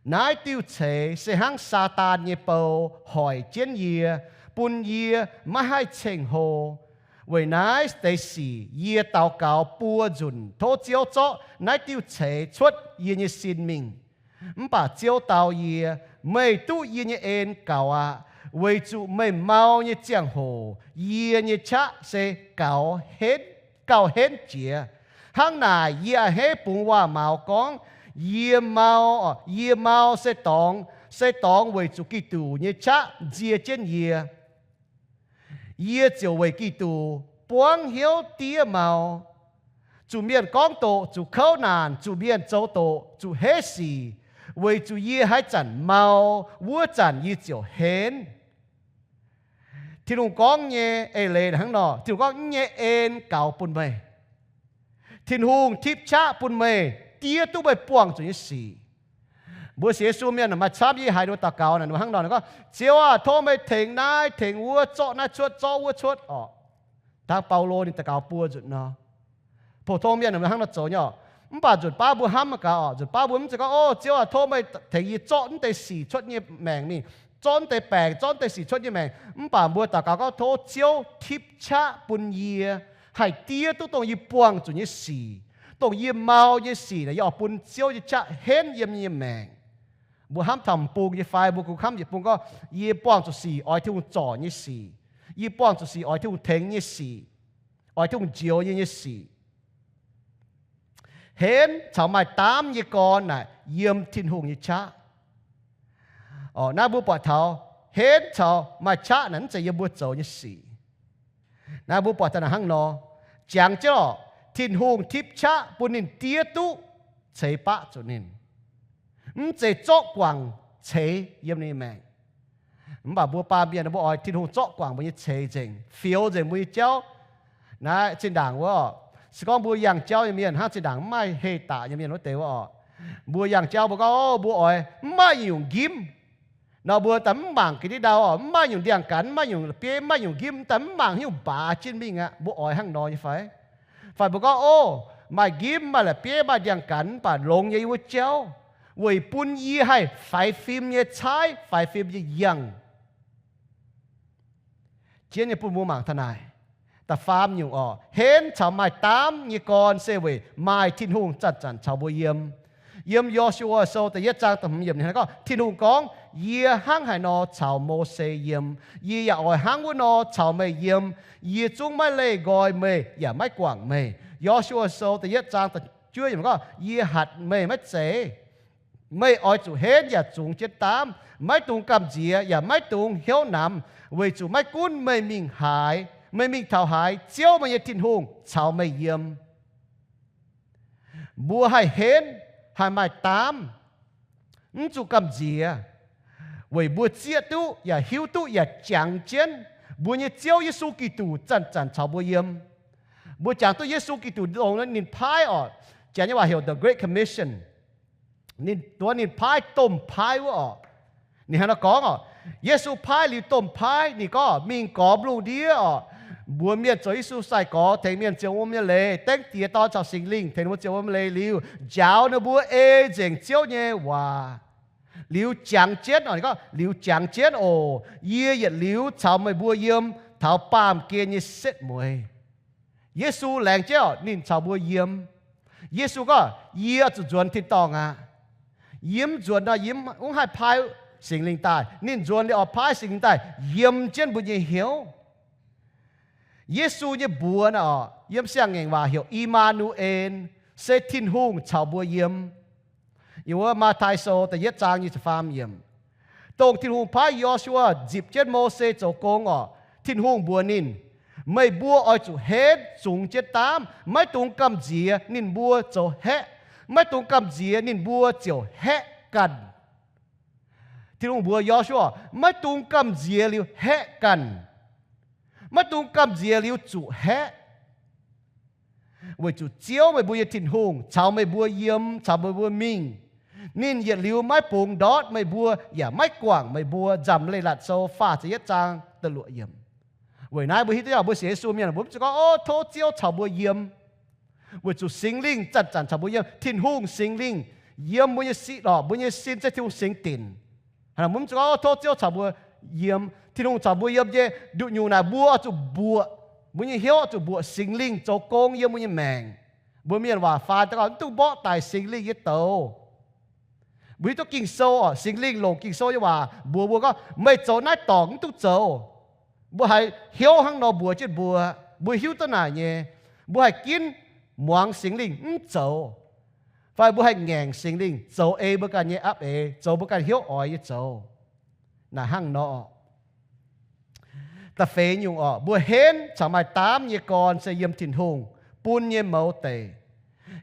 Naaiv diuh ceix se hnangv Saadaan nyei bou hoic jienv yie, bun yie maiv haih ceng-hlo. Weic naaiv deix sic yie daux gaux buo nzunc tov Ziouv zorqv naaiv diuh ceix cuotv yie nyei sin mingh. Mv baac Ziouv dau yie, Meih duqv yie nyei en gaux aqv, weic zuqc meih mau nyei ziangh hoc yie nyei qaqv se gauh henv, gauh henv jiex. Hnangv naaic yie a'hneiv bungx waac-maux gorngv, yie mau, yie mau se dorngx, se dorngx weic zuqc Giduc nyei qaqv nzie jienv yie. Yie ziouc weic Giduc buangv hnyouv diev mau, zuqc mienh gorngv doqc, zuqc kouv naanc, zuqc mienh zoux doqc, zuqc heiv sic, weic zuqc yie haaix zanc mau, wuov zanc yie ziouc henv. Tin-Hungh gorngv nyei eix leiz hnangv nor, Tin-Hungh gorngv, Yie nyei en gaux bun meih. Tin-Hungh tipv qaqv bun meih diev duqv meih buangh zuqc nyei sic. Mbuo sienx Yesu mienh maaih camv, yie haiz ninh mbuo daux gaux naaic, ninh mbuo hnangv nor, ninh gorngv, Ziouv aah, tov meih tengx naaiv tengx wuov, zorqv naaiv cuotv, zorqv wuov cuotv orqc. Hnangv Baulo ninh daux gaux buo nzunc nor. Pou-tong mienh ninh mbuo hnangv nor zoux nyei orqc. Mv baac nzunc baav mbuo hnamv gaax orqc, nzunc baav mbuo mv zeiz gorngv, O Ziouv aah, tov meih tengx yie zorqv naaiv deix sic cuotv nyei maengc mingh, zorqv naaiv deix baengc, zorqv naaiv deix sic cuotv nyei maengc. Mv baac mbuo daux gaux gorngv, Tov Ziouv tipv qaqv bun yie haih diev duqv dongh yie buangh zuqc nyei sic, dongh yie mau nyei sic naaic, yie oix bun Ziouv nyei qaqv henv yiem yie nyei maengc. Mbuo hnamv taux m'bung nyei fai? Mbuo kungx hnamv yietc bung gorngv, Yie buangh zuqc sic oix Tin-Hungh zorc nyei sic. Yie buangh zuqc sic oix Tin-Hungh tengx nyei sic, oix Tin-Hungh njoux yie nyei sic. Henv caux maaih daamv nyei gorn naaic yiem Tin-Hungh nyei qaqv. Orqc, naaiv mbuo buatc taux henv caux maaih qaqv naaic mv zeiz yiem mbuo zoux nyei sic. Naaiv mbuo buatc daaih naaic hnangv nor, jangx jienv orqc, Tin-Hungh tipv qaqv bun ninh diev duqv ceix baqv zuqc ninh. Mv zeiz zorqv guangc ceix yiem ninh maengc. Mv baac mbuo baamh mienh mbuo oix Tin-Hungh zorqv guangc mbuo nyei ceix nzengc, fioux nzengc mbuo nyei jauv. Naaiv zinh ndaangc wuov orqc, se gorngv mbuo yangh jauv nyei mienh, hnangv zinh ndaangc mv maaih heh daaih nyei mienh wuov deix wuov orqc, mbuo yangh jauv mbuo gorngv, O, mbuo oix mv maaih nyungc njimv. Nor mbuo daaih mv mangc ga'ndiev ndau orqc, mv maaih nyungc ndiangx-ganh, mv maaih nyungc la'bieiv, mv maaih nyungc njimv, daaih mv mangc haaix nyungc mbaaux jienv mingh aqv. Mbuo oix hnangv nor nyei fai? Fai mbuo gorngv, O, maaih njimv, maaih la'bieiv, maaih ndiangx-ganh, mv baac longx nyei yie wuov jauv, weic bun yie haih faix fim nyei caaiv, faix fim nyei yangh. Jienv nyei bun mbuo mangc taux naaic. Da'faam nyungc orqc, henv caux maaih daamv nyei gorn se weic maaih Tin-Hungh zanc-zanc caux mbuo yiem. Yiem Yo^su^waa Sou da'yietv zaang da'hmz yiemc ninh gorngv, Tin-Hungh gorngv, Yie hnangv haaix nor caux Mose yiem, yie yaac oix hnangv wuov nor caux meih yiem. Yie zungv maiv leih nqoi meih yaac maiv guangc meih. Yo^su^waa Sou da'yietv zaang da'juov yiemc gorngv, Yie hatc meih maiv zeiz. Meih oix zuqc henv yaac zungx jienv daamv, maiv dungx gamh nziex yaac maiv dungx hnyouv namx, weic zuqc maiv gunv meih mingh haaix, meih mingh taux haaix, Ziouv meih nyei Tin-Hungh caux meih yiem. Mbuo haih henv, haih maaih daamv, mv zuqc gamh nziex, weic mbuo zieqv duqv yaac hiuv duqv yaac jangx jienv mbuo nyei Ziouv Yesu Giduc zanc-zanc caux mbuo yiem. Mbuo jangx duqv Yesu Giduc dongh ninh paaiv orqc, Janx nyei waac heuc the Great Commission. Ninh duqv ninh paaiv domh paaiv wuov orqc. Ninh hnangv nor gorngv orqc, Yesu paaiv liuz domh paaiv, ninh gorngv, Mingh gormx lungh ndiev orqc, mbuox mienh zoux Yesu sai-gorx, tengx mienh ziouc wuom nyei leiz, dengv Diex, Dorn caux Singx Lingh tengx ninh mbuo ziouc wuom nyei leiz liuz, njaaux ninh mbuo ei nzengc Ziouv nyei waac. Liuz jangx jienv orqc, ninh gorngv, Liuz jangx jienv oc, yie yietc liuz caux meih mbuo yiem taux baamh gen nyei setv mueiz. Yesu laengz jienv orqc, ninh caux mbuo yiem. Yesu gorngv, Yie zuqc nzuonx tin-dorngh aqv. Yie mv nzuonx nor, yie mv haih paaiv Singx Lingh daaih. Ninh nzuonx liuz oix paaiv Singx Lingh daaih yiem jienv mbuo nyei hnyouv. Yesu nyei mbuox naaiv oc, yiem Siang-Ngaengc waac heuc I^maa^nu^en, se Tin-Hungh caux mbuo yiem. Yiem wuov Matv^tai Sou da'yietv zaang nyic ziepc faam yiemc. Dongh Tin-Hungh paaiv Yo^su^waa nzipc jienv Mose zoux gong oc, Tin-Hungh mbuox ninh, meih mbuo oix zuqc henv zungx jienv daamv, maiv dungx gamh nziex ninh mbuo zoux haeqv, maiv dungx gamh nziex ninh mbuo ziouc haeqv ganh. Tin-Hungh mbuox Yo^su^waa, maiv dungx gamh nziex liuz haeqv ganh. Maiv dungx gamh nziex liuz zuqc haeqv. Weic zuqc Ziouv meih mbuo nyei Tin-Hungh caux meih mbuo yiem, caux meih mbuo mingh. Ninh yietc liuz maiv bungx ndortv meih mbuo yaac maiv guangc meih mbuo. Nzamc Leiz-Latc Sou faah ziepc yietv zaang da'luoqc yiemc. Weic naaiv mbuo hiuv duqv mbuo sienx Yesu mienh mbuo mv zuqc gorngv, o, tov Ziouv caux mbuo yiem. Weic zuqc Singx Lingh zanc-zanc caux mbuo yiem. Tin-Hungh Singx Lingh yiem mbuo nyei si, lorqc, mbuo nyei sin se Tin-Hungh singx dinc. Mbuo mv zuqc gorngv, o, tov Ziouv caux mbuo yiem. Tin-Hungh caux mbuo yiem nyei nduqc nyungc naaic mbuo oix zuqc mbuoqc, mbuo nyei hnyouv oix zuqc mbuoqc Singx Lingh zoux gong yiem mbuo nyei maengc. Mbuo mienh waac faan daaih gorngv, mv dungx mborqv daic Singx Lingh nyei douz. Mbuo hiuv duqv Ging-Sou oc, Singx Lingh longc Ging-Sou nyei waac mbuox mbuo gorngv, meih zoux naaiv dorngc mv dungx zoux. Mbuo haiz hnyouv hnangv nor mbuox jienv mbuo, mbuo hiuv duqv naaic nyei. Mbuo haih ginv muangx Singx Lingh mv zoux, fai mbuo haih ngaengc Singx Lingh zoux ei mbuo ganh nyei apv eix, zoux mbuo ganh hnyouv oix nyei zoux. Naaic hnangv nor. Da'feix nyungc oc, mbuo henv caux maaih daamv nyei gorn se yiem Tin-Hungh bun nyei mouz deic.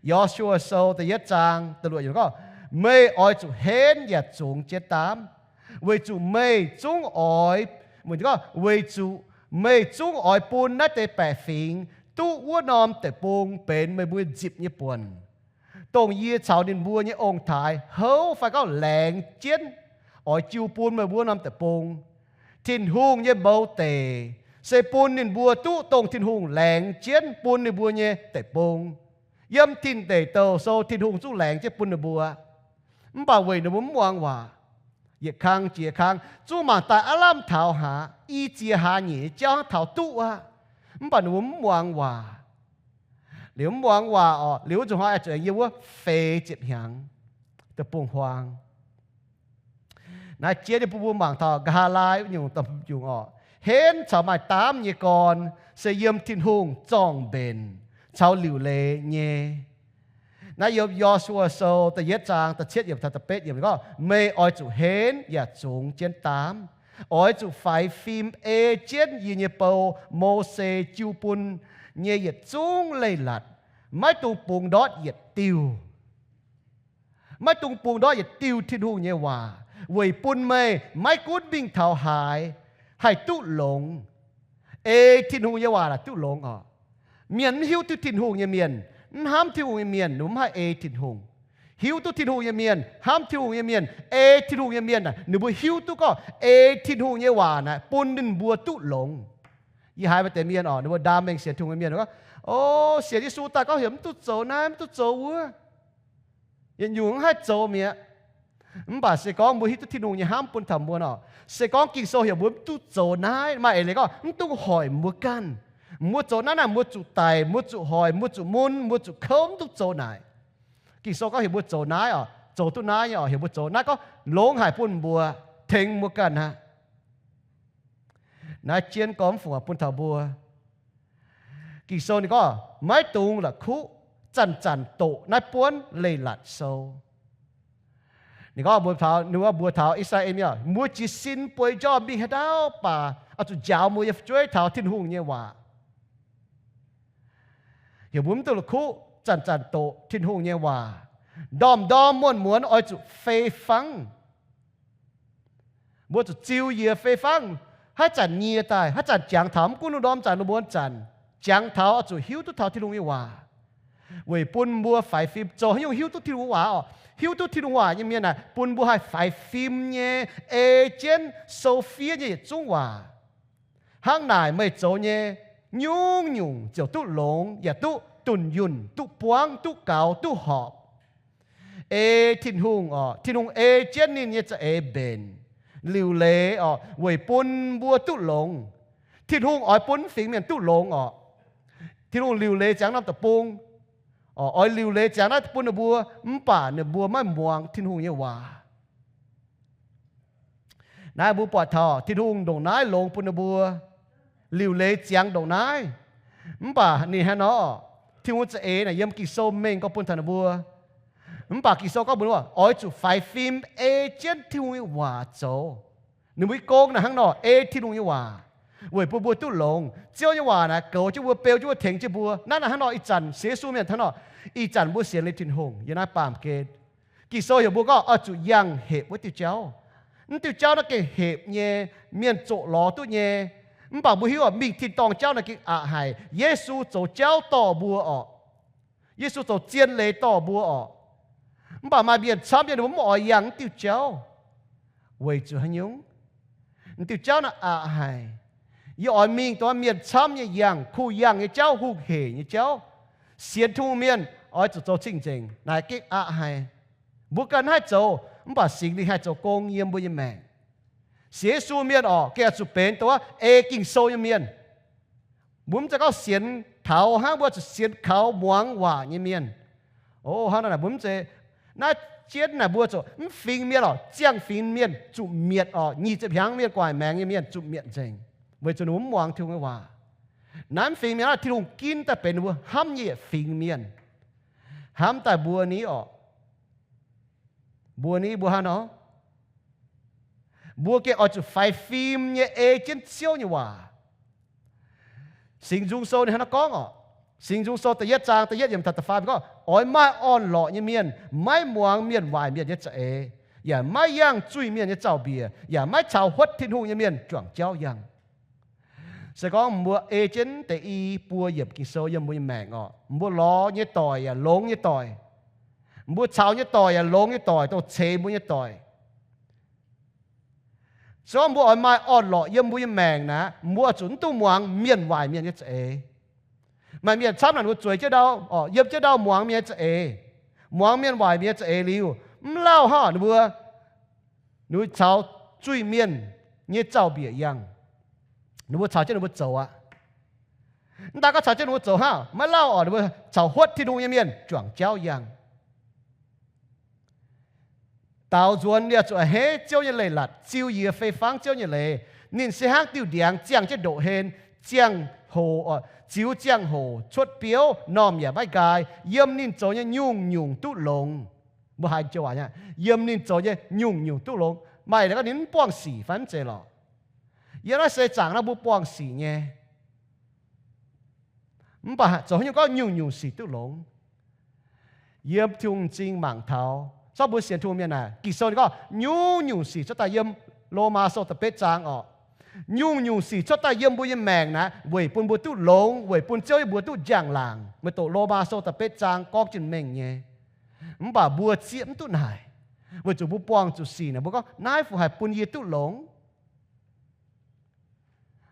Yo^su^waa Sou da'yietv zaang da'luoqc yiemc gorngv, meih oix zuqc henv yaac zungx jienv daamv, weic zuqc meih zungv oix, weic zuqc meih zungv oix bun naaiv deix baeqc fingx duqv wuov norm deic-bung benx meih mbuo nzipc nyei buonc. Dongh yie caux ninh mbuo nyei ong-taaix houv fai gorngv laengz jienv oix jiu bun meih mbuo norm deic-bung. Tin-Hungh nyei mouz deic se bun ninh mbuo duqv dongh Tin-Hungh laengz jienv bun ninh mbuo nyei deic-bung. Yiem Tin Deic Douh Sou Tin-Hungh zungv laengz jienv bun ninh mbuo. Mv baac weic ninh mbuo mv muangx waac, yietc kang jiex kang, zungv mangc daaih aav lamh taux haaix, i ziex hlaax nyeic jauv hnangv taux duqv aqv. Mv baac ninh mbuo mv muangx waac. Liuz mv muangx waac oc, liuz wuov nzunc hnoi zuqc aengx yiem wuov feix ziepc hnyangx deic-bung-huaang. Naaiv jiex nyei bun mbuo mangc taux nqa'haav laai nyungc, da'nyungc oc, henv caux maaih daamv nyei gorn se yiem Tin-Hungh zorng-mbenc caux liuc leiz nyei. Naaiv yiem Yo^su^waa Sou da'yietv zaang da'cietv yiemc taux da'betv yiemc gorngv, meih oix zuqc henv yaac zungx jienv daamv, oix zuqc faix fim ei jienv yie nyei bou, Mose, jiu bun nyei yietc zungv leiz-latc, maiv dungx bungx ndortv yietc diuh. Maiv dungx bungx ndortv yietc diuh Tin-Hungh nyei waac weic bun meih maiv gunv mingh taux haaix haih duqv longx. Ei Tin-Hungh nyei waac naaic duqv longx oc. Mienh mv hiuv duqv Tin-Hungh nyei mienh, mv hnamv Tin-Hungh nyei mienh, ninh mbuo mv haih ei Tin-Hungh. Hiuv duqv Tin-Hungh nyei mienh, hnamv Tin-Hungh nyei mienh, ei Tin-Hungh nyei mienh naaic, ninh mbuo hiuv duqv gorngv ei Tin-Hungh nyei waac naaic bun ninh mbuo duqv longx. Yie haiz maaih deix mienh oc, ninh mbuo ndaam mengh sienx Tin-Hungh nyei mienh gorngv, o, sienx Yesu daaih gorngv heuc mv duqv zoux naaiv, mv duqv zoux wuov. Yietc nyungc mv haih zoux mi'aqv. Mv baac se gorngv mbuo hiuv duqv Tin-Hungh nyei hnamv bun taux mbuo nor, se gorngv Ging-Sou heuc mbuo mv duqv zoux naaiv, maaih eix leiz gorngv mv dungx hoic mbuo ganh. Mbuo zoux naaiv naaic, mbuo zuqc daic, mbuo zuqc hoic, mbuo zuqc mun, mbuo zuqc kouv, mv dungx zoux naaic. Ging-Sou gorngv heuc mbuo zoux naaiv oc, zoux duqv naaiv nyei oc, heuc mbuo zoux naaiv gorngv longx haic bun mbuo, tengx mbuo ganh aqv. Naaiv jienv gorngv mv fungc bun taux mbuo. Ging-Sou ninh gorngv maiv dungx la'kuqv zanc-zanc doqc naaiv buonv leiz-latc sou. Ninh gorngv mbuox taux, ninh mbuox taux I^saa^laa^en mienh, mbuo jiez sin bueix njormh mingh haaix ndau baac oix zuqc njaaux mbuo nyei fu'jueiv taux Tin-Hungh nyei waac. Heuc mbuo mv dungx la'kuqv zanc-zanc doqc Tin-Hungh nyei waac. Ndorm-ndorm muonz-muonz oix zuqc fei fangv. Mbuo zuqc ziux njiec fei fangv, haaix zanc nyie daaih, haaix zanc jangx taux, mv gunv lungh ndorm zanc, lungh muonz zanc, jangx taux oix zuqc hiuv duqv taux Tin-Hungh nyei waac, weic bun mbuo faix fim zoux haaix nyungc hiuv duqv Tin-Hungh waac oc. Hiuv duqv Tin-Hungh waac nyei mienh naaic, bun mbuo haih faix fim nyei, ei jienv sou fiev nyei yietc zungv waac. Hnangv naaic meih zoux nyei nyungc-nyungc ziouc duqv longx, yaac duqv dunh yunh, duqv buangv, duqv gaux, duqv horpc. Ei Tin-Hungh oc, Tin-Hungh ei jienv ninh nyei za'eix mbenc, liuc leiz oc, weic bun mbuo duqv longx. Tin-Hungh oix bun mv fingx mienh duqv longx oc. Tin-Hungh liuc leiz ziangx norm deic-bung, oix liuc leiz ziangx naaiv bun ninh mbuo, mv baac ninh mbuo maiv muangx Tin-Hungh nyei waac. Naaiv mbuo buatc taux Tin-Hungh ndongc naaiv longx bun ninh mbuo, liuc leiz ziangx ndongc naaiv. Mv baac ninh hnangv nor, Tin-Hungh za'eix naaic yiem Ging-Sou mengh gorngv bun taux ninh mbuo. Mv baac Ging-Sou gorngv mbuox ninh mbuo oix zuqc faix fim ei jienv Tin-Hungh nyei waac zoux. Ninh mbuo nyei gong naaic hnangv nor, ei Tin-Hungh nyei waac weic bun mbuo duqv longx. Ziouv nyei waac naaic goux jienv mbuo, beu jienv mbuo, tengx jienv mbuo. Naaiv naaic hnangv nor ih zanc sienx Yesu mienh hnangv nor, ih zanc mbuo sienx liuz Tin-Hungh yiem naaiv baamh gen. Ging-Sou heuc mbuo gorngv oix zuqc yangh hepc wuov diuh jauv. Mv diuh jauv naaiv gengh hepc nyei, mienh zoqc lorz duqv nyei. Mv baac mbuo hiuv mingh tin-dorngh jauv naaiv gengh aqc haic. Yesu zoux jauv dorh mbuo orqc. Yesu zoux zien leiz dorh mbuo orqc. Mv baac maaih mienh camv nyei ninh mbuo mv oix yangh mv diuh jauv. Weic zuqc haaix nyungc? Mv diuh jauv naaiv aqc haic. Yie oix mingh dongh mienh camv nyei yangh, kuh yangh nyei jauv, hungh hec nyei jauv. Sienx Tin-Hungh mienh oix zuqc zoux cing-nzengc, naaic gengh aqc haic. Mbuo ganh haih zoux, mv baac Singx Lingh haih zoux gong yiem mbuo nyei maengc. Sienx Yesu mienh orqc, gengh oix zuqc benx dongh ei Ging-Sou nyei mienh. Mbuo mv zeiz gorngv sienx taux hnangv, mbuo zuqc sienx kaux muangx waac nyei mienh. O, hnangv naaic mbuo mv zeiz, naaiv jienv naaic mbuo zuqc mv fingx mienh orqc, ziangh fingx mienh zuqc mietc orqc, nyic ziepc hnyangx mienh gu'nguaaic maengx nyei mienh zuqc mietc nzengc, weic zuqc ninh mbuo mv muangx Tin-Hungh nyei waac. Naaiv mv fingx mienh naaiv, Tin-Hungh ginv daaih benx ninh mbuo hnamv nyei yietc fingx mienh. Hnamv daaih mbuo ni orqc, mbuo ni mbuo hnangv nor, mbuo gengh oix zuqc faix fim nyei ei jienv Ziouv nyei waac. Singx Nzung Sou ninh hnangv naaiv gorngv orqc. Singx Nzung Sou da'yietv zaang da'yietv yiemc taux da'faam gorngv, oix maaih orn-lorqc nyei mienh, maiv muangx mienh waaic mienh nyei za'eix, yaac maiv yangh zuiz-mienh nyei zaux-mbiec, yaac maiv caux huotv Tin-Hungh nyei mienh juangc jauv yangh. Se gorngv mbuo ei jienv deix i buo yiemc Ging-Sou yiem mbuo nyei maengc orqc, mbuo lorz nyei doic yaac longx nyei doic. Mbuo caux nyei doic yaac longx nyei doic, dongh ceix mbuo nyei doic. Se gorngv mbuo oix maaih orn-lorqc yiem mbuo nyei maengc naaic, mbuo oix zuqc mv dungx muangx mienh waaic mienh nyei za'eix. Maaih mienh camv naaic ninh mbuo zueiz jienv ndau, yiem jienv ndau muangx mienh nyei za'eix, muangx mienh waaic mienh nyei za'eix liuz, mv lauh hnangv ninh mbuo, ninh mbuo caux zuiz-mienh nyei zaux-mbiec yangh. Ninh mbuo caux jienv ninh mbuo zoux aqv. Mv daaih gorngv caux jienv ninh mbuo zoux hnangv, maiv lauh orqc, ninh mbuo caux huotv Tin-Hungh nyei mienh juangc jauv yangh. Daaux nzuonx yaac zuqc a'hneiv Ziouv nyei leiz-latc, ziux yie fei fangv Ziouv nyei leiz. Ninh se hnangv diuh ndiangx ziangh jienv ndoqc hlen, ziangh hoc, ziux ziangh hoc cuotv biouv, normh yaac maiv nqaai. Yiem ninh zoux nyei nyungc-nyungc duqv longx. Mbuo haiz joux waac, yiem ninh zoux nyei nyungc-nyungc duqv longx. Maaih gorngv ninh mv buangh sic fai mv zeiz lorqc? Yiem naaiv seix zaangc naaiv mbuo buangh sic nyei. Mv baac zoux haaix nyungc gorngv nyungc-nyungc sic duqv longx? Yiem Tin-Hungh m'zing mangc taux, zorqv mbuo sienx Tin-Hungh mienh naaic, Ging-Sou ninh gorngv nyungc-nyungc sic cuotv daaih yiem Lomaa Sou da'betv zaang orqc. Nyungc-nyungc sic cuotv daaih yiem mbuo nyei maengc naaic weic bun mbuo duqv longx, weic bun Ziouv nyei mbuox duqv njang-laangc. Meih doqc Lomaa Sou da'betv zaang gorngv jienv mengh nyei. Mv baac mbuo zieqv mv duqv naaic, weic zuqc mbuo buangh zuqc sic naaic, mbuo gorngv naaiv fu haiz bun yie duqv longx.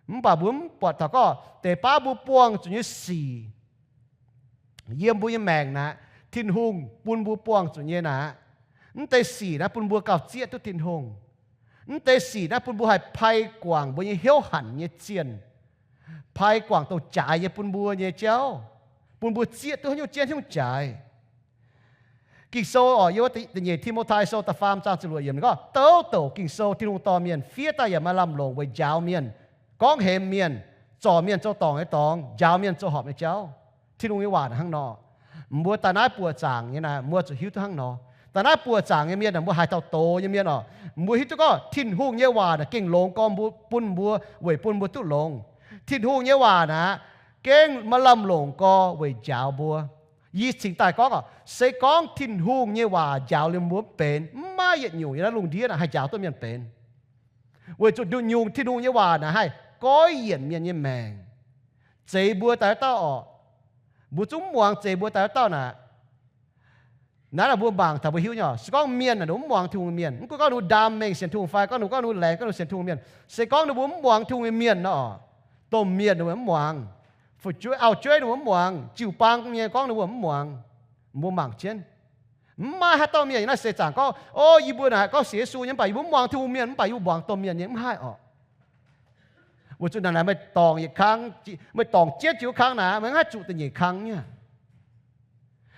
Mv baac mbuo mv buatc taux gorngv deix baav mbuo buangh zuqc nyei sic yiem mbuo nyei maengc naaic, Tin-Hungh bun mbuo buangh zuqc nyei naaic, mv deix sic naaiv bun mbuo gauh zieqv duqv Tin-Hungh. Mv deix sic naaiv bun mbuo haih pai guangc mbuo nyei hnyouv hanc nyei zienh, pai guangc dongh jaaix nyei bun mbuo nyei jauv, bun mbuo zieqv duqv haaix nyungc jienv haaix nyungc jaaix. Ging-Sou orqc, yiem da'nyeic Ti^mo^tai Sou da'faam zaang ziepc luoqc yiemc gorngv, douc douc Ging-Sou Tin-Hungh dorh mienh fiev daaih yaac maaih lamh longc weic njaaux mienh, gorngv hemx mienh, zorc mienh zoux dorngc nyei dorngx, njaaux mienh zoux horpc nyei jauv. Tin-Hungh nyei waac hnangv nor. Mbuo daaih naaiv buoqc zaangc nyei naaic, mbuo zuqc hiuv duqv hnangv nor. Daaih naaiv buoqc zaangc nyei mienh naaic, mbuo haaix dauh doz nyei mienh orqc, mbuo hiuv duqv gorngv Tin-Hungh nyei waac naaic gengh longx gorngv mbuo, bun mbuo, weic bun mbuo duqv longx. Tin-Hungh nyei waac naaic gengh maaih lamh longc gorx weic njaaux mbuo. Yie cingx daaih gorngv orqc, se gorngv Tin-Hungh nyei waac njaaux liemh mbuo mv benx, mv maaih yietc nyungc yiem naaiv lungh ndiev naaic haih njaaux duqv mienh benx. Weic zuqc nduqc nyungc Tin-Hungh nyei waac naaic haih goiv yienc mienh nyei maengc, zeix mbuo daaih wuov dauh orqc. Mbuo zungv mv muangx zeix mbuo daaih wuov dauh naaic. Naaiv naaic mbuo mangc taux mbuo hiuv nyei orqc, se gorngv mienh naaic ninh mbuo mv muangx Tin-Hungh mienh, mv gunv gorngv ninh mbuo ndaam mengh sienx Tin-Hungh fai gorngv ninh mbuo, gorngv ninh mbuo laengz, gorngv ninh mbuo sienx Tin-Hungh mienh, se gorngv ninh mbuo mv muangx Tin-Hungh nyei mienh nor orqc, domh mienh ninh mbuo mv muangx. Fu'jueiv auv-jueiv ninh mbuo mv muangx. Jiu-baang nyei gorngv ninh mbuo mv muangx. Mbuo mangc jienv, mv maaih haaix dauh mienh yiem naaiv seix zaangc gorngv, o, yie mbuo naaic gorngv sienx Yesu nyei, mv baac yie mbuo mv muangx Tin-Hungh mienh, mv baac yie mbuo muangx domh mienh nyei, mv haih orqc. Weic zuqc naaic, naaic meih dorngc yietc kang, meih dorngc jienv jiu kang naaic, meih mv haih zuqc da'nyeic kang nyei.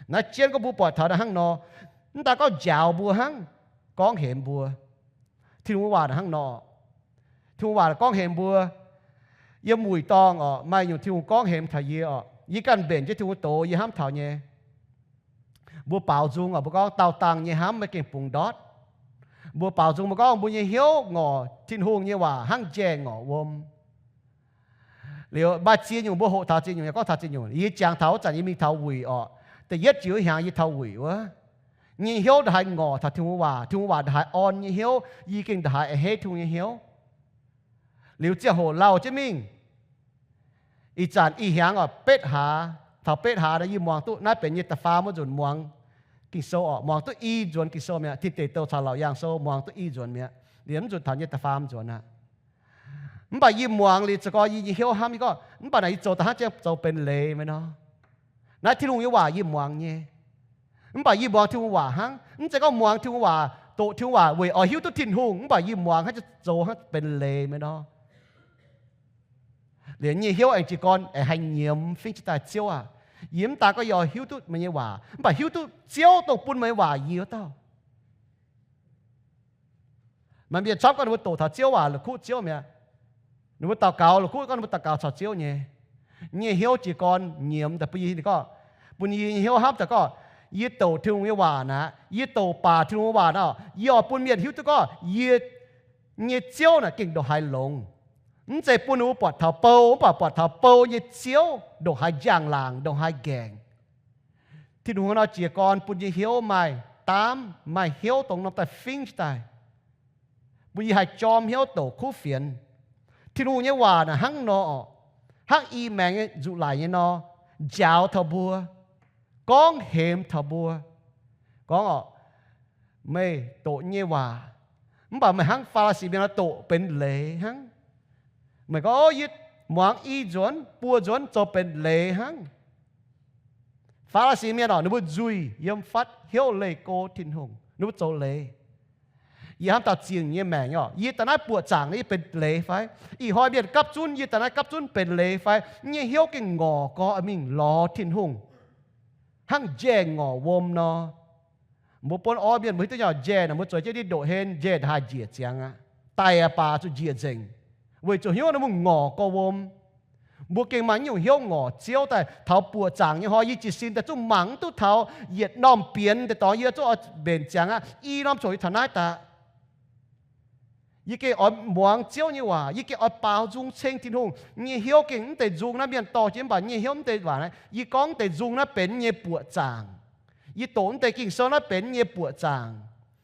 Naaiv jienv gorngv mbuo buatc taux naaiv hnangv nor. Mv daaih gorngv njaaux mbuo hnangv, gorngv hemx mbuo. Tin-Hungh waac hnangv nor. Tin-Hungh waac gorngv hemx mbuo. Yiem wuic dorngh oc, maaih nyungc Tin-Hungh gorngv hemx taux yie oc, yie ganh mbenc jienv Tin-Hungh doz, yie hnamv taux nyei. Mbuo baaux nzung oc, mbuo gorngv daauh dangh nyei hnamv maiv gaengh bungx ndortv. Mbuo baaux nzung mbuo gorngv mbuo nyei hnyouv ngorc Tin-Hungh nyei waac hnangv njaeh ngorc wuom. Liuz maaih ziex nyungc mbuo hoqc taux ziex nyungc, yie gorngv taux ziex nyungc. Yie jangx taux wuov zanc yie mingh taux wuic oc. Da'yietv jiex wuov hnyangx yie taux wuic wuov, nyei hnyouv ndongc haaix ngorc taux Tin-Hungh waac, Tin-Hungh waac ndongc haaix orn nyei hnyouv, yie gengh ndongc haaix a'hneiv Tin-Hungh nyei hnyouv. Liuz ziangh hoc lauh jienv mingh. Ih zanc ih hnyangx oc, betv hlaax, taux betv hlaax nor yie muangx duqv naaiv benx nyei da'faam wuov nzunc muangx Ging-Sou oc, muangx duqv i nzuonx Ging-Sou mi'aqv. Tin Deic Douh caux Laauc Yaangh Sou muangx duqv i nzuonx mi'aqv. Liuz mv nzunc taux nyei da'faam nzuonx aqv. Mv baac yie muangx liuz za'gengh yie nyei hnyouv hnamv, yie gorngv, mv baac naaic yie zoux daaih hnangv jang zoux benx leiz meih nor. Naaiv Tin-Hungh nyei waac yie muangx nyei. Mv baac yie muangx Tin-Hungh waac hnangv. Mv zeiz gorngv muangx Tin-Hungh waac, doqc Tin-Hungh waac weic oix hiuv duqv Tin-Hungh, mv baac yie muangx hnangv jang zoux hnangv benx leiz meih nor. Liuz nyei hnyouv aengx jiez gorn aengx haih nyiemz fingx jiez daaih, Ziouv aac, yie mv daan gorngv yie oix hiuv duqv meih nyei waac, mv baac hiuv duqv Ziouv dongh bun meih nyei waac yie wuov dauh. Maaih mienh camv gorngv ninh mbuo doqc taux Ziouv waac la'kuqv Ziouv mi'aqv. Ninh mbuo daux gaux la'kuqv gorngv ninh mbuo daux gaux caux Ziouv nyei. Nyei hnyouv jiez gorn nyiemz daaih bun yie, gorngv, bun yie nyei hnyouv hnamv daaih gorngv, yie doqc Tin-Hungh nyei waac naaic, yie doqc baac Tin-Hungh nyei waac naaic, yie oix bun mienh hiuv duqv gorngv yie nyei Ziouv naaic gengh ndongc haaix longx. Mv zeiz bun ninh mbuo buatc taux bou, mv baac buatc taux bou nyei Ziouv ndongc haaix njang-laangc, ndongc haaix nqaengc. Tin-Hungh nor jiez gorn bun nyei hnyouv maaih daamv, maaih hnyouv dongh norm daaih fingx jiez daaih, bun yie haih jorm hnyouv douc kuv fienx. Tin-Hungh nyei waac naaic hnangv nor oc, hnangv i maengx nzuqc laic nyei nor, njaaux taux mbuo, gorngv hemx taux mbuo. Gorngv oc, meih doqc nyei waac, mv baac meih hnangv Faa^li^si mienh nor doqc benx leiz hnangv. Meih gorngv, o, yie muangx i nzuonx buo nzuonx zoux benx leiz hnangv. Faa^li^si mienh oc, ninh mbuo nzuih yiem fatv hnyouv leih go Tin-Hungh, ninh mbuo zoux leiz. Yie hnamv dauh zingh nyei maengc oc, yie daaih naaiv buoqc zaangc yie benx leiz fai? Ih hnoi mienh gapv zunv, yie daaih naaiv gapv zunv benx leiz fai? Nyei hnyouv gengh ngorc gorx mingh lorz Tin-Hungh, hnangv njaeh ngorc wuom nor. Mbuo buonv orv mienh mbuo hiuv duqv nyei, njaeh naaic mbuo zueiz jienv ndiev ndoqc hlen, njaeh ndongc haaix njiec ziangx aqv. Daic aqv baac zuqc njiec nzengc, weic zuqc hnyouv ninh mbuo ngorc gorx wuom. Mbuo gengh maaih nyungc hnyouv ngorc Ziouv daaih. Taux buoqc zaangc nyei hnoi yie jiez sin daaih zungv mangc mv duqv taux yietc norm bienx deix dorngx yie zungv oix mbenc ziangx aqv. I norm coc yie taux naaiv daaih. Yie gengh oix muangx Ziouv nyei waac, yie gengh oix baaux nzung ceng Tin-Hungh. Nyei hnyouv gengh mv deix nzung naaiv mienh dorh jienv, mv baac nyei hnyouv mv deix waac naaiv, yie gorngv mv deix nzung naaiv benx nyei buoqc zaangc. Yie doqc mv deix Ging-Sou naaiv benx nyei buoqc zaangc.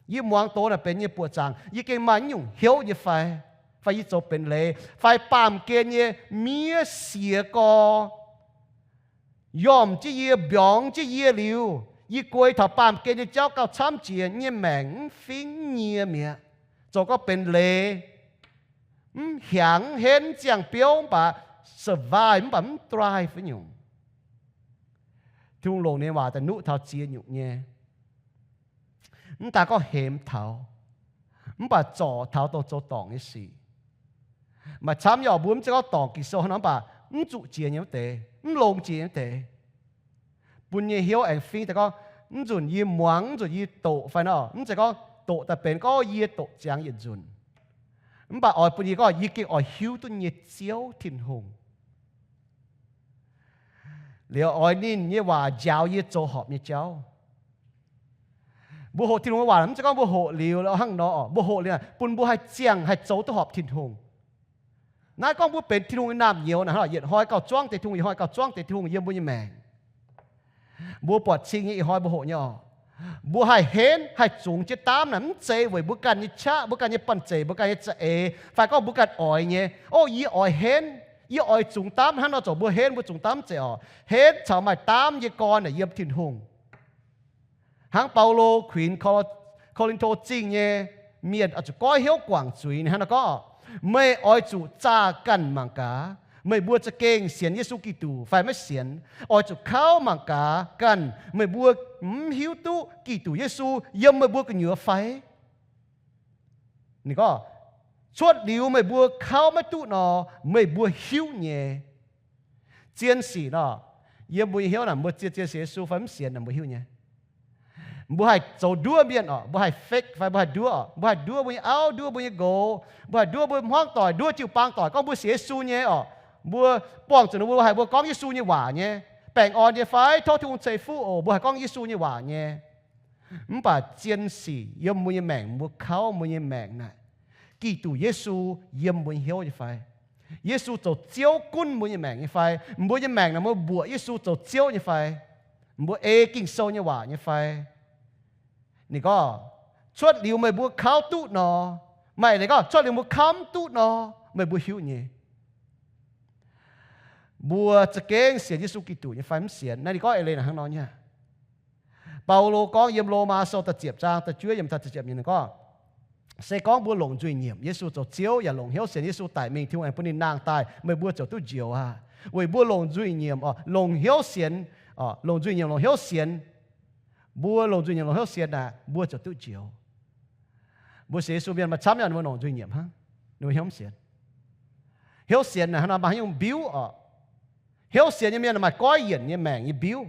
Yie muangx doz naaic benx nyei buoqc zaangc. Yie gengh maaih nyungc hnyouv nyei fai? Fai yie zoux benx leiz fai? Baamh gen nyei miev siex gorx yormh jienv yie, mbiorngz jienv yie liuz, yie guei taux baamh gen nyei jauv gauh camv jiex, nyei maengc mv fingx nyie mi'aqv. Zoux gorngv benx leiz, mv hiaangx, mv henv, mv ziangh biouv, mv baac survive, mv baac mv thrive fai nyungc. Tin-Hungh longc ninh waac daaih nuqv taux ziex nyungc nyei. Mv daan gorngv hemx taux, mv baac zorc taux dongh zoux dorngc nyei sic. Maaih camv nyei oc, mbuo mv zeiz gorngv dorngc Ging-Sou hnangv nor, mv baac mv zuqc jiex nyei wuov deix, mv longx jiex nyei wuov deix, bun nyei hnyouv aengx fingx daaih gorngv, mv nzunc yie muangx, mv nzunc yie doqc fai nor, mv zeiz gorngv doqc daaih benx gorngv yie doqc ziangx yietc nzunc. Mv baac oix bun yie gorngv yie gengh oix hiuv duqv nyei Ziouv Tin-Hungh. Liuz oix ninh nyei waac njaaux yie zoux horpc nyei jauv. Mbuo hoqc Tin-Hungh nyei waac mv zeiz gorngv mbuo hoqc liuz hnangv nor, mbuo hoqc liuz bun mbuo haih ziangh haih zoux duqv horpc Tin-Hungh. Naaiv gorngv mbuo benx Tin-Hungh nyei naamh nyouz naaic, yietc hnoi gauh zuangv deix Tin-Hungh, yietc hnoi gauh zuangv deix Tin-Hungh yiem mbuo nyei maengc. Mbuo buatc cing nyei ih hnoi mbuo hoqc nyei oc. Mbuo haih henv, haih zungx jienv daamv naaic, mv zeiz weic mbuo ganh nyei qaqv, mbuo ganh nyei banh zeic, mbuo ganh nyei za'eix, fai gorngv mbuo ganh oix nyei. O, yie oix henv, yie oix zungx daamv hnangv nor zoux. Mbuo henv, mbuo zungx daamv zeiz oc. Henv caux maaih daamv nyei gorn naaic yiem Tin-Hungh. Hnangv Baulo kuinx Ko^lin^to Zingh nyei mienh oix zuqc goiv hnyouv guangc zuiz ninh hnangv nor gorngv, meih oix zuqc zaah ganh mangc gaax meih mbuo za'gengh sienx Yesu Giduc fai maiv sienx. Oix zuqc kauv mangc gaax ganh meih mbuo mv hiuv duqv Giduc Yesu yiem meih mbuo gu'nyuoz fai. Ninh gorngv, cuotv liuz meih mbuo kauv maiv duqv nor, meih mbuo hiuv nyei. Zien sic nor, yiem mbuo nyei hnyouv naaic, mbuo zien, zien sienx Yesu fai mv sienx naaic, mbuo hiuv nyei. Mbuo haih zoux nduov mienh oc, mbuo haih fake fai mbuo haih nduov oc, mbuo haih nduov mbuo nyei auv, nduov mbuo nyei nqox, mbuo haih nduov mbuo hmuangv doic, nduov jiu-baang doic, gorngv mbuo sienx Yesu nyei oc. Mbuo buangh zuqc ninh mbuo haih mbuo gorngv Yesu nyei waac nyei, baengh orn nyei fai tov Tin-Hungh ceix fuqv oc, mbuo haih gorngv Yesu nyei waac nyei. Mv baac zien sic yiem mbuo nyei maengc, mbuo kauv mbuo nyei maengc naaic, Giduc Yesu yiem mbuo nyei hnyouv nyei fai? Yesu zoux Ziouv gunv mbuo nyei maengc nyei fai? Mbuo nyei maengc naaic mbuo mbuoqc Yesu zoux Ziouv nyei fai? Mbuo ei Ging-Sou nyei waac nyei fai? Ninh gorngv, cuotv liuz meih mbuo kauv duqv nor, maaih leiz gorngv cuotv liuz mbuo kauv mv duqv nor, meih mbuo hiuv nyei. Mbuo za'gengh sienx Yesu Giduc nyei fai mv sienx? Naaiv ninh gorngv eix leiz naaic hnangv nor nyei. Baulo gorngv yiem Lomaa Sou da'ziepc zaang da'juov yiemc taux da'ziepc nyeic ninh gorngv, se gorngv mbuo longc nzuih nyiemc Yesu zoux Ziouv yaac longc hnyouv sienx Yesu daic mingh, Tin-Hungh aengx bun ninh nangh daaih, meih mbuo ziouc duqv njoux aqv. Weic mbuo longc nzuih nyiemc, longc hnyouv sienx, longc nzuih nyiemc, longc hnyouv sienx, mbuo longc nzuih nyiemc longc hnyouv sienx naaic, mbuo ziouc duqv njoux. Mbuo sienx Yesu mienh maaih camv yaac ninh mbuo longc nzuih nyiemc hnangv, ninh mbuo hnyouv sienx. Hnyouv sienx naaic hnangv nor maaih haaix nyungc mbiuv oc. Hnyouv sienx nyei mienh maaih goiv yienc nyei maengc nyei mbiuv.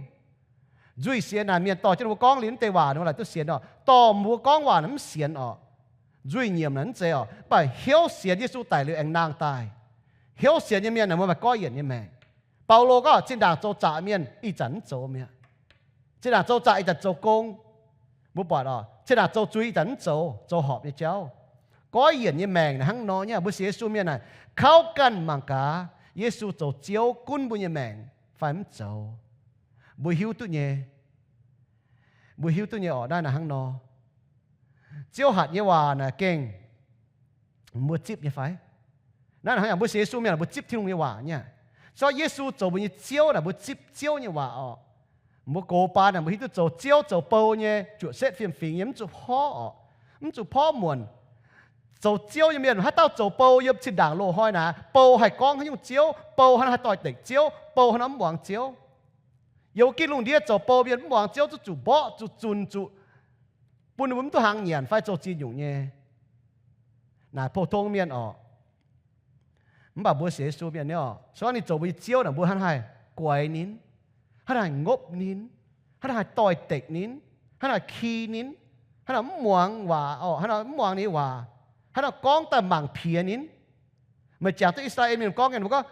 Nzuih sienx naaic mienh dorh jienv ninh mbuo gorngv liuz mv deix waac ninh mbuo laaic duqv sienx oc. Dorh mbuo gorngv waac naaic mv sienx oc. Nzuih nyiemc naaic mv zeiz oc. Mv baac hnyouv sienx Yesu daic liuz aengx nangh daaih. Hnyouv sienx nyei mienh naaic mbuo maaih goiv yienc nyei maengc. Baulo gorngv zinh ndaangc zoux zaqc mienh ih zanc mv zoux mi'aqv. Zinh ndaangc zoux zaqc ih zanc zoux gong. Mbuo buatc oc, zinh ndaangc zoux zuiz ih zanc mv zoux, zoux horpc nyei jauv. Goiv yienc nyei maengc naaic hnangv nor nyei. Mbuo sienx Yesu mienh naaic kauv ganh mangc gaax Yesu zoux Ziouv gunv mbuo nyei maengc fai mv zoux. Mbuo hiuv duqv nyei. Mbuo hiuv duqv nyei oc, naaiv naaic hnangv nor. Ziouv hatc nyei waac naaic gengh mbuo zipv nyei fai? Naaiv naaic hnangv yaac mbuo sienx Yesu mienh mbuo zipv Tin-Hungh nyei waac nyei. Zorqv Yesu zoux mbuo nyei Ziouv naaic mbuo zipv Ziouv nyei waac oc. Mbuo gox baan naaic mbuo hiuv duqv zoux ziouv zoux bou nyei, juoqc setv fiem-fingx nyei, mv zuqc porv oc, mv zuqc porv muonc. Zoux ziouv nyei mienh haaix dauh zoux bou yiem zinh ndaangc loz-hnoi naaic, bou haih gorngv haaix nyungc ziouv, bou haaix nor haih doix-dekc ziouv, bou haaix nor mv muangx ziouv. Yiem wuov gitv lungh ndiev zoux bou mienh mv muangx ziouv zuqc zuqc mborqv, zuqc zunc, zuqc bun ninh mbuo mv duqv hnaangx nyanc fai zoux ziex nyungc nyei. Naaic pou-tong mienh oc. Mv baac mbuo sienx Yesu mienh nyei oc, se gorngv ninh zoux mbuo nyei ziouv naaic, mbuo hnangv haih guaix ninh, hnangv haih ngopv ninh, hnangv haih doix-dekc ninh, hnangv haih ki ninh, hnangv haih mv muangx waac oc, hnangv haih mv muangx ninh nyei waac, hnangv haih gorngv daaih mangc piex ninh. Meih jangx duqv I^saa^laa^en mienh gorngv nyei, mbuo gorngv,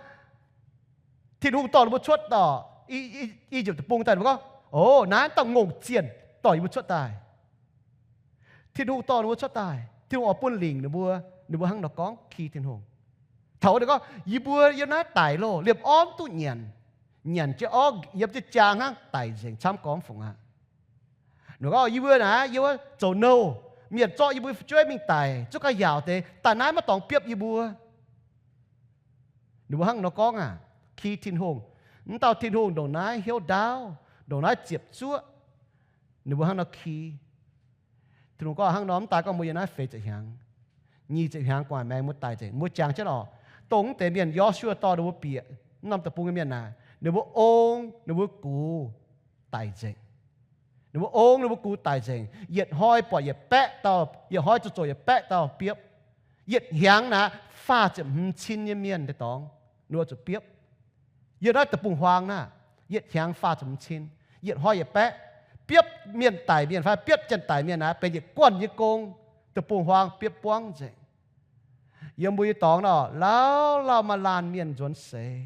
Tin-Hungh dorh ninh mbuo cuotv oc, I, I, I^yipv Deic-Bung daaih, ninh mbuo gorngv, O, naaiv dauh ngongh zienh dorh yie mbuo cuotv daaih. Tin-Hungh dorh ninh mbuo cuotv daaih. Tin-Hungh oix bun lingc ninh mbuo. Ninh mbuo hnangv nor gorngv ki Tin-Hungh. Taux ninh gorngv, Yie mbuo yiem naaiv daic loh, liemh orv mv duqv nyanc. Nyanc jienv orv yiem jienv jaang hnangv, daic nzengc, camv gormx fungc aqv. Ninh gorngv, Yie mbuo naaiv, yie mbuo zoux nouh, mienh zorqv yie mbuo fu'jueiv mingh daic, zuqc ga'yaauc deix, daaih naaiv maiv dorngx biopv yie mbuo. Ninh mbuo hnangv nor gorngv aqv, ki Tin-Hungh. Mv dauh Tin-Hungh ndongc naaiv hnyouv ndaauv, ndongc naaiv ziepc zuoqv, ninh mbuo hnangv nor ki. Tin-Hungh gorngv hnangv nor, mv daaih gorngv mbuo yiem naaiv feix ziepc hnyangx, nyic ziepc hnyangx gu'nguaaic maengx mbuo daic nzengc. Mbuo jangx jienv oc, dongh mv deix mienh Yo^su^waa dorh ninh mbuo bieqc norm deic-bung nyei mienh naaic, ninh mbuo ong ninh mbuo gux daic nzengc. Ninh mbuo ong ninh mbuo gux daic nzengc. Yietc hnoi buatc yietc baeqv dauh, yietc hnoi zuqc zoqc yietc baeqv dauh biopv. Yietc hnyangx naaic faah ziepc hmz cin nyei mienh deix dorngx ninh mbuo zuqc biopv. Yiem naaiv deic-bung-huaang naaiv, yietc hnyangx faah ziepc hmz cin, yietc hnoi yietc baeqv. Biopv mienh daic mienh fai biopv janx-daic mienh naaic benx yietc guanh nyei gong, deic-bung-huaang biopv buangv nzengc. Yiem mbuo nyei dorngx nor, lauh lauh maaih laanh mienh nzuonx seix.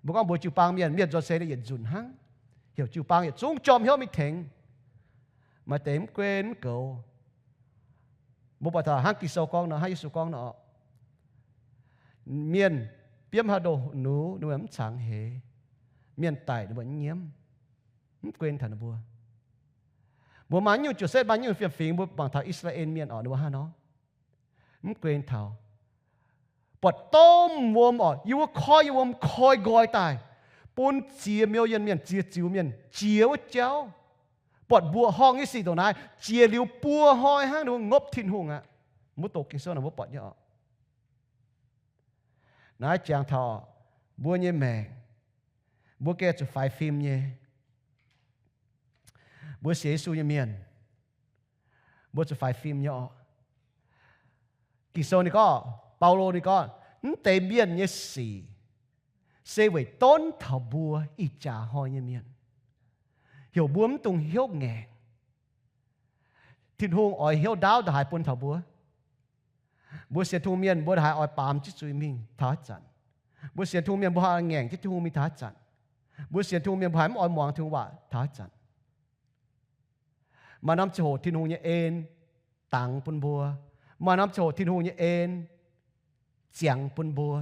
Mbuo gorngv mbuox jiu-baang mienh, mienh nzuonx seix ninh yietc nzunc hnangv. Heuc jiu-baang yietc zungv jorm hnyouv mingh tengx. Maaih deix mv guen mv goux. Mbuo buatc taux hnangv Ging-Sou gorngv nor, hnangv Yesu gorngv nor, mienh biopv haaix ndoh nux ninh mbuo mv cangx heix, mienh daic ninh mbuo mv nyiemv, mv guen taux ninh mbuo. Mbuo maaih nyungc juoqc setv, maaih nyungc fiem-fingx, mbuo mangc taux I^saa^laa^en mienh oc, ninh mbuo hnangv nor, mv guen taux. Buatc domh wuom oc, yie mbuo koi, yie mbuo koi nqoi daaih, bun ziex million mienh, ziex ziux mienh jiex wuov jauv. Buatc mbuoqc horngh nyei sic ndongc naaiv jiex liuz buo hnoi hnangv, ninh mbuo ngopv Tin-Hungh aqv. Mbuo doqc Ging-Sou naaic mbuo buatc nyei oc. Naaiv jangx taux mbuo nyei maengc, mbuo gengh zuqc faix fim nyei. Mbuo sienx Yesu nyei mienh, mbuo zuqc faix fim nyei oc. Ging-Sou ninh gorngv, Baulo ninh gorngv, mv deix mienh nyei sic se weic donv taux mbuo ih jaax hnoi nyei mienh, heuc mbuo mv dungx hnyouv ngaengc. Tin-Hungh oix hnyouv ndaauv ndongc haaix bun taux mbuo? Mbuo sienx Tin-Hungh mienh mbuo ndongc haaix oix baamz jienv zuiz mingh taux haaix zanc? Mbuo sienx Tin-Hungh mienh mbuo haih ngaengc jienv Tin-Hungh mingh taux haaix zanc? Mbuo sienx Tin-Hungh mienh mbuo haih mv oix muangx Tin-Hungh waac taux haaix zanc? Maaih norm ziangh hoc Tin-Hungh nyei en dangx bun mbuo. Maaih norm ziangh hoc Tin-Hungh nyei en ziangx bun mbuo.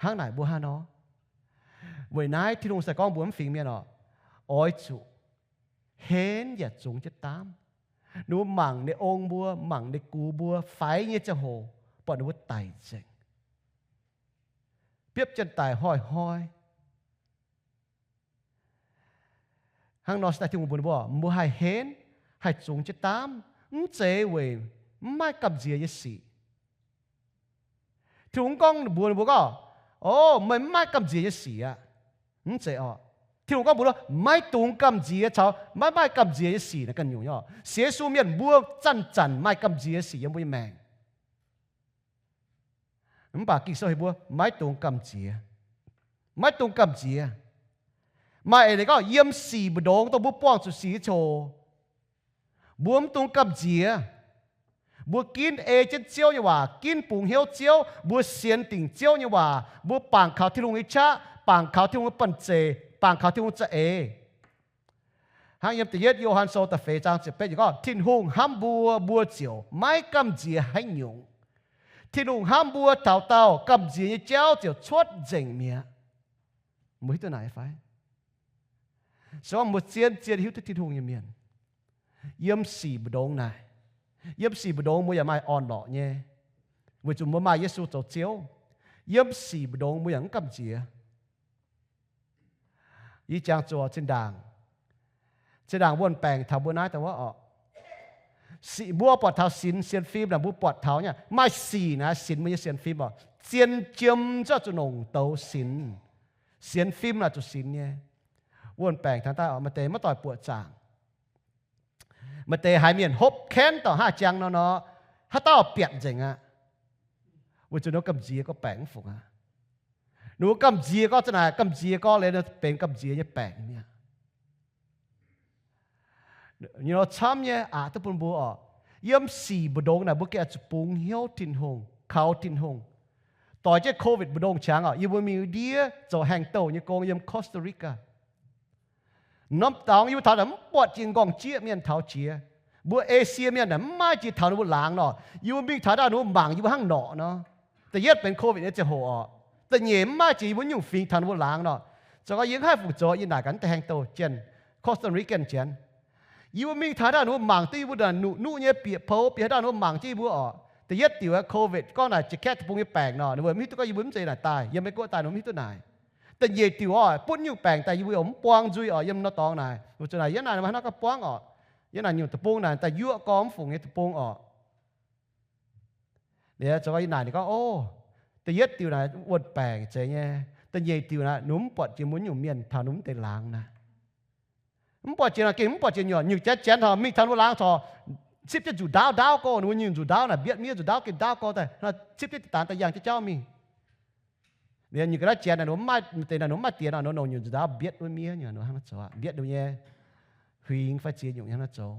Hnangv naaic mbuo hnangv nor. Weic naaiv Tin-Hungh se gorngv mbuo mv fingx mienh oc, oix zuqc henv yaac zungx jienv daamv. Ninh mbuo mangc ninh ong mbuo, mangc ninh gux mbuo faix nyei ziangh hoc, buatc ninh mbuo daic nzengc, biopv jienv daic hnoi-hnoi. Hnangv nor se daaih Tin-Hungh mbuox ninh mbuo, mbuo haih henv, haih zungx jienv daamv, mv zeiz weic mv maaih gamh nziex nyei sic. Tin-Hungh mv gorngv mbuox ninh mbuo gorngv, o, meih mv maaih gamh nziex nyei sic aqv. Mv zeiz oc. Tin-Hungh gorngv mbuox mbuo, maiv dungx gamh nziex caux maiv maaih gamh nziex nyei sic naaiv ganh nyungc nyei oc. Sienx Yesu mienh mbuo zanc-zanc maaih gamh nziex sic yiem mbuo nyei maengc. Mv baac Ging-Sou heuc mbuo maiv dungx gamh nziex. Maiv dungx gamh nziex. Maaih eix leiz gorngv yiem sic mbu'ndongx dongh mbuo buangh zuqc sic nyei ziangh hoc, mbuo mv dungx gamh nziex. Mbuo ginv ei jienv Ziouv nyei waac, ginv bungx hnyouv Ziouv, mbuo sienx dingc Ziouv nyei waac, mbuo bangc kaux Tin-Hungh nyei qaqv, bangc kaux Tin-Hungh nyei banh zeic, bangc kaux Tin-Hungh za'eix. Hnangv yiem da'yietv Yo^han Sou da'feix zaang ziepc betv yiemc gorngv, Tin-Hungh hnamv mbuo, mbuo ziouc maiv gamh nziex haaix nyungc. Tin-Hungh hnamv mbuo taux daauh, gamh nziex nyei jauv ziouc cuotv nzengc mi'aqv. Mbuo hiuv duqv naaic fai? Se gorngv mbuo zien-zien hiuv duqv Tin-Hungh nyei mienh, yiem sic mbu'ndongx naaic, yiem sic mbu'ndongx mbuo yaac maaih orn-lorqc nyei, weic zuqc mbuo maaih Yesu zoux Ziouv. Yiem sic mbu'ndongx mbuo yaac mv gamh nziex. Yie jangx zuqc zinh ndaangc, zinh ndaangc wuonh baengc taux mbuo naaiv daaih wuov oc. Sic mbuo buatc taux sinx sienx fim naaic, mbuo buatc taux nyei, maaih sic naaic sinx mbuo nyei sienx fim oc. Zien jiem zuqc zuqc nongc douz sinx. Sienx fim naaic zuqc sinx nyei. Wuonh baengc taux daaih oc, maaih deix maiv doic buoqc zaangc. Maaih deix haiz mienh hopv kenv dorngc haav jangx nor nor, haaix dauh biatc nzengc aqv. Weic zuqc ninh mbuo gamh nziex gorngv baengc mv fungc aqv. Ninh mbuo gamh nziex gorngv za'naaic, gamh nziex gorngv liuz benx gamh nziex nyei baengc mi'aqv. Nyei lorqc, camv nyei aqc duqv bun mbuo oc. Yiem sic mbu'ndongx naaic mbuo gengh oix zuqc bungx hnyouv Tin-Hungh, kaux Tin-Hungh. Doix jienv COVID mbu'ndongx qangx oc, yie mbuo mingh ndiev zoux haengh douh nyei gong yiem Costa Rica. Norm dorngx yie mbuo taux naaic mv buatc jiex nqorngv-jieqv mienh taux jiex. Mbuo Esie mienh naaic mv maaih jiex taux ninh mbuo laangz nor. Yie mbuo mingh taux ndau ninh mbuo mangc yie mbuo hnangv norqc nor. Da'yietv benx COVID nyei ziangh hoc oc. Da'nyeic mv maaih jiex yie mbuo nyungc fingx taux ninh mbuo laangz nor. Zoux gau yie mv haih fungc zoux, yie naaic gaax naaiv deix haengh douh jienv, Costa Rican jienv. Yie mbuo mingh taux ndau ninh mbuo mangc duqv yie mbuo naaic nuqv-nuqv nyei bieqc pou, bieqc haaix ndau ninh mbuo mangc jienv yie mbuo oc. Da'yietv diuc COVID gorngv naaic jiex kaeqv deic-bung nyei baengc nor, ninh mbuo mv hiuv duqv gorngv yie mbuo mv zeiz naaic daaih, yiem Meiv Guoqv daaih ninh mbuo mv hiuv duqv naaic. Da'nyeic diuc oc, butv nyungc baengc daaih yie mbuo yaac mv buang nzuih oc, yiem nor dorngx naaic. Weic zuqc naaic yie naaic mv haaix nor gauh buangv oc. Yie naaic nyungc deic-bung naaic daaih yuoqv gorngv mv fungc nyei deic-bung oc. Liuz zoux gau yie naaic ninh gorngv, o, da'yietv diuc naaic wuonh baengc zeiz nyei. Da'nyeic diuc naaic ninh mv buatc jiex mbuo nyungc mienh taux ninh mv deix laangz naaic. Mv buatc jiex naaic gengh mv buatc jiex nyuoqc, nyungc janx janx taux mingh taux ninh mbuo laangz corc cipv jienv nzuqc ndaauv ndaauv gorx, ninh mbuo nyungc nzuqc ndaauv naaic mbietv miev nzuqc ndaauv gengh ndaauv gorx daaih, cipv jienv deix daanx daaih yangh jienv jauv mingh. Liuz nyungc ga'naaiv janx naaic ninh mbuo mv maaih, deix naaic ninh mbuo mv maaih diex nor, ninh mbuo nongc nyungc nzuqc ndaauv mbietv wuov miev nyungc, ninh mbuo hnangv nor zoux, mbietv ninh mbuo nyei huingx fai ziex nyungc hnangv nor zoux.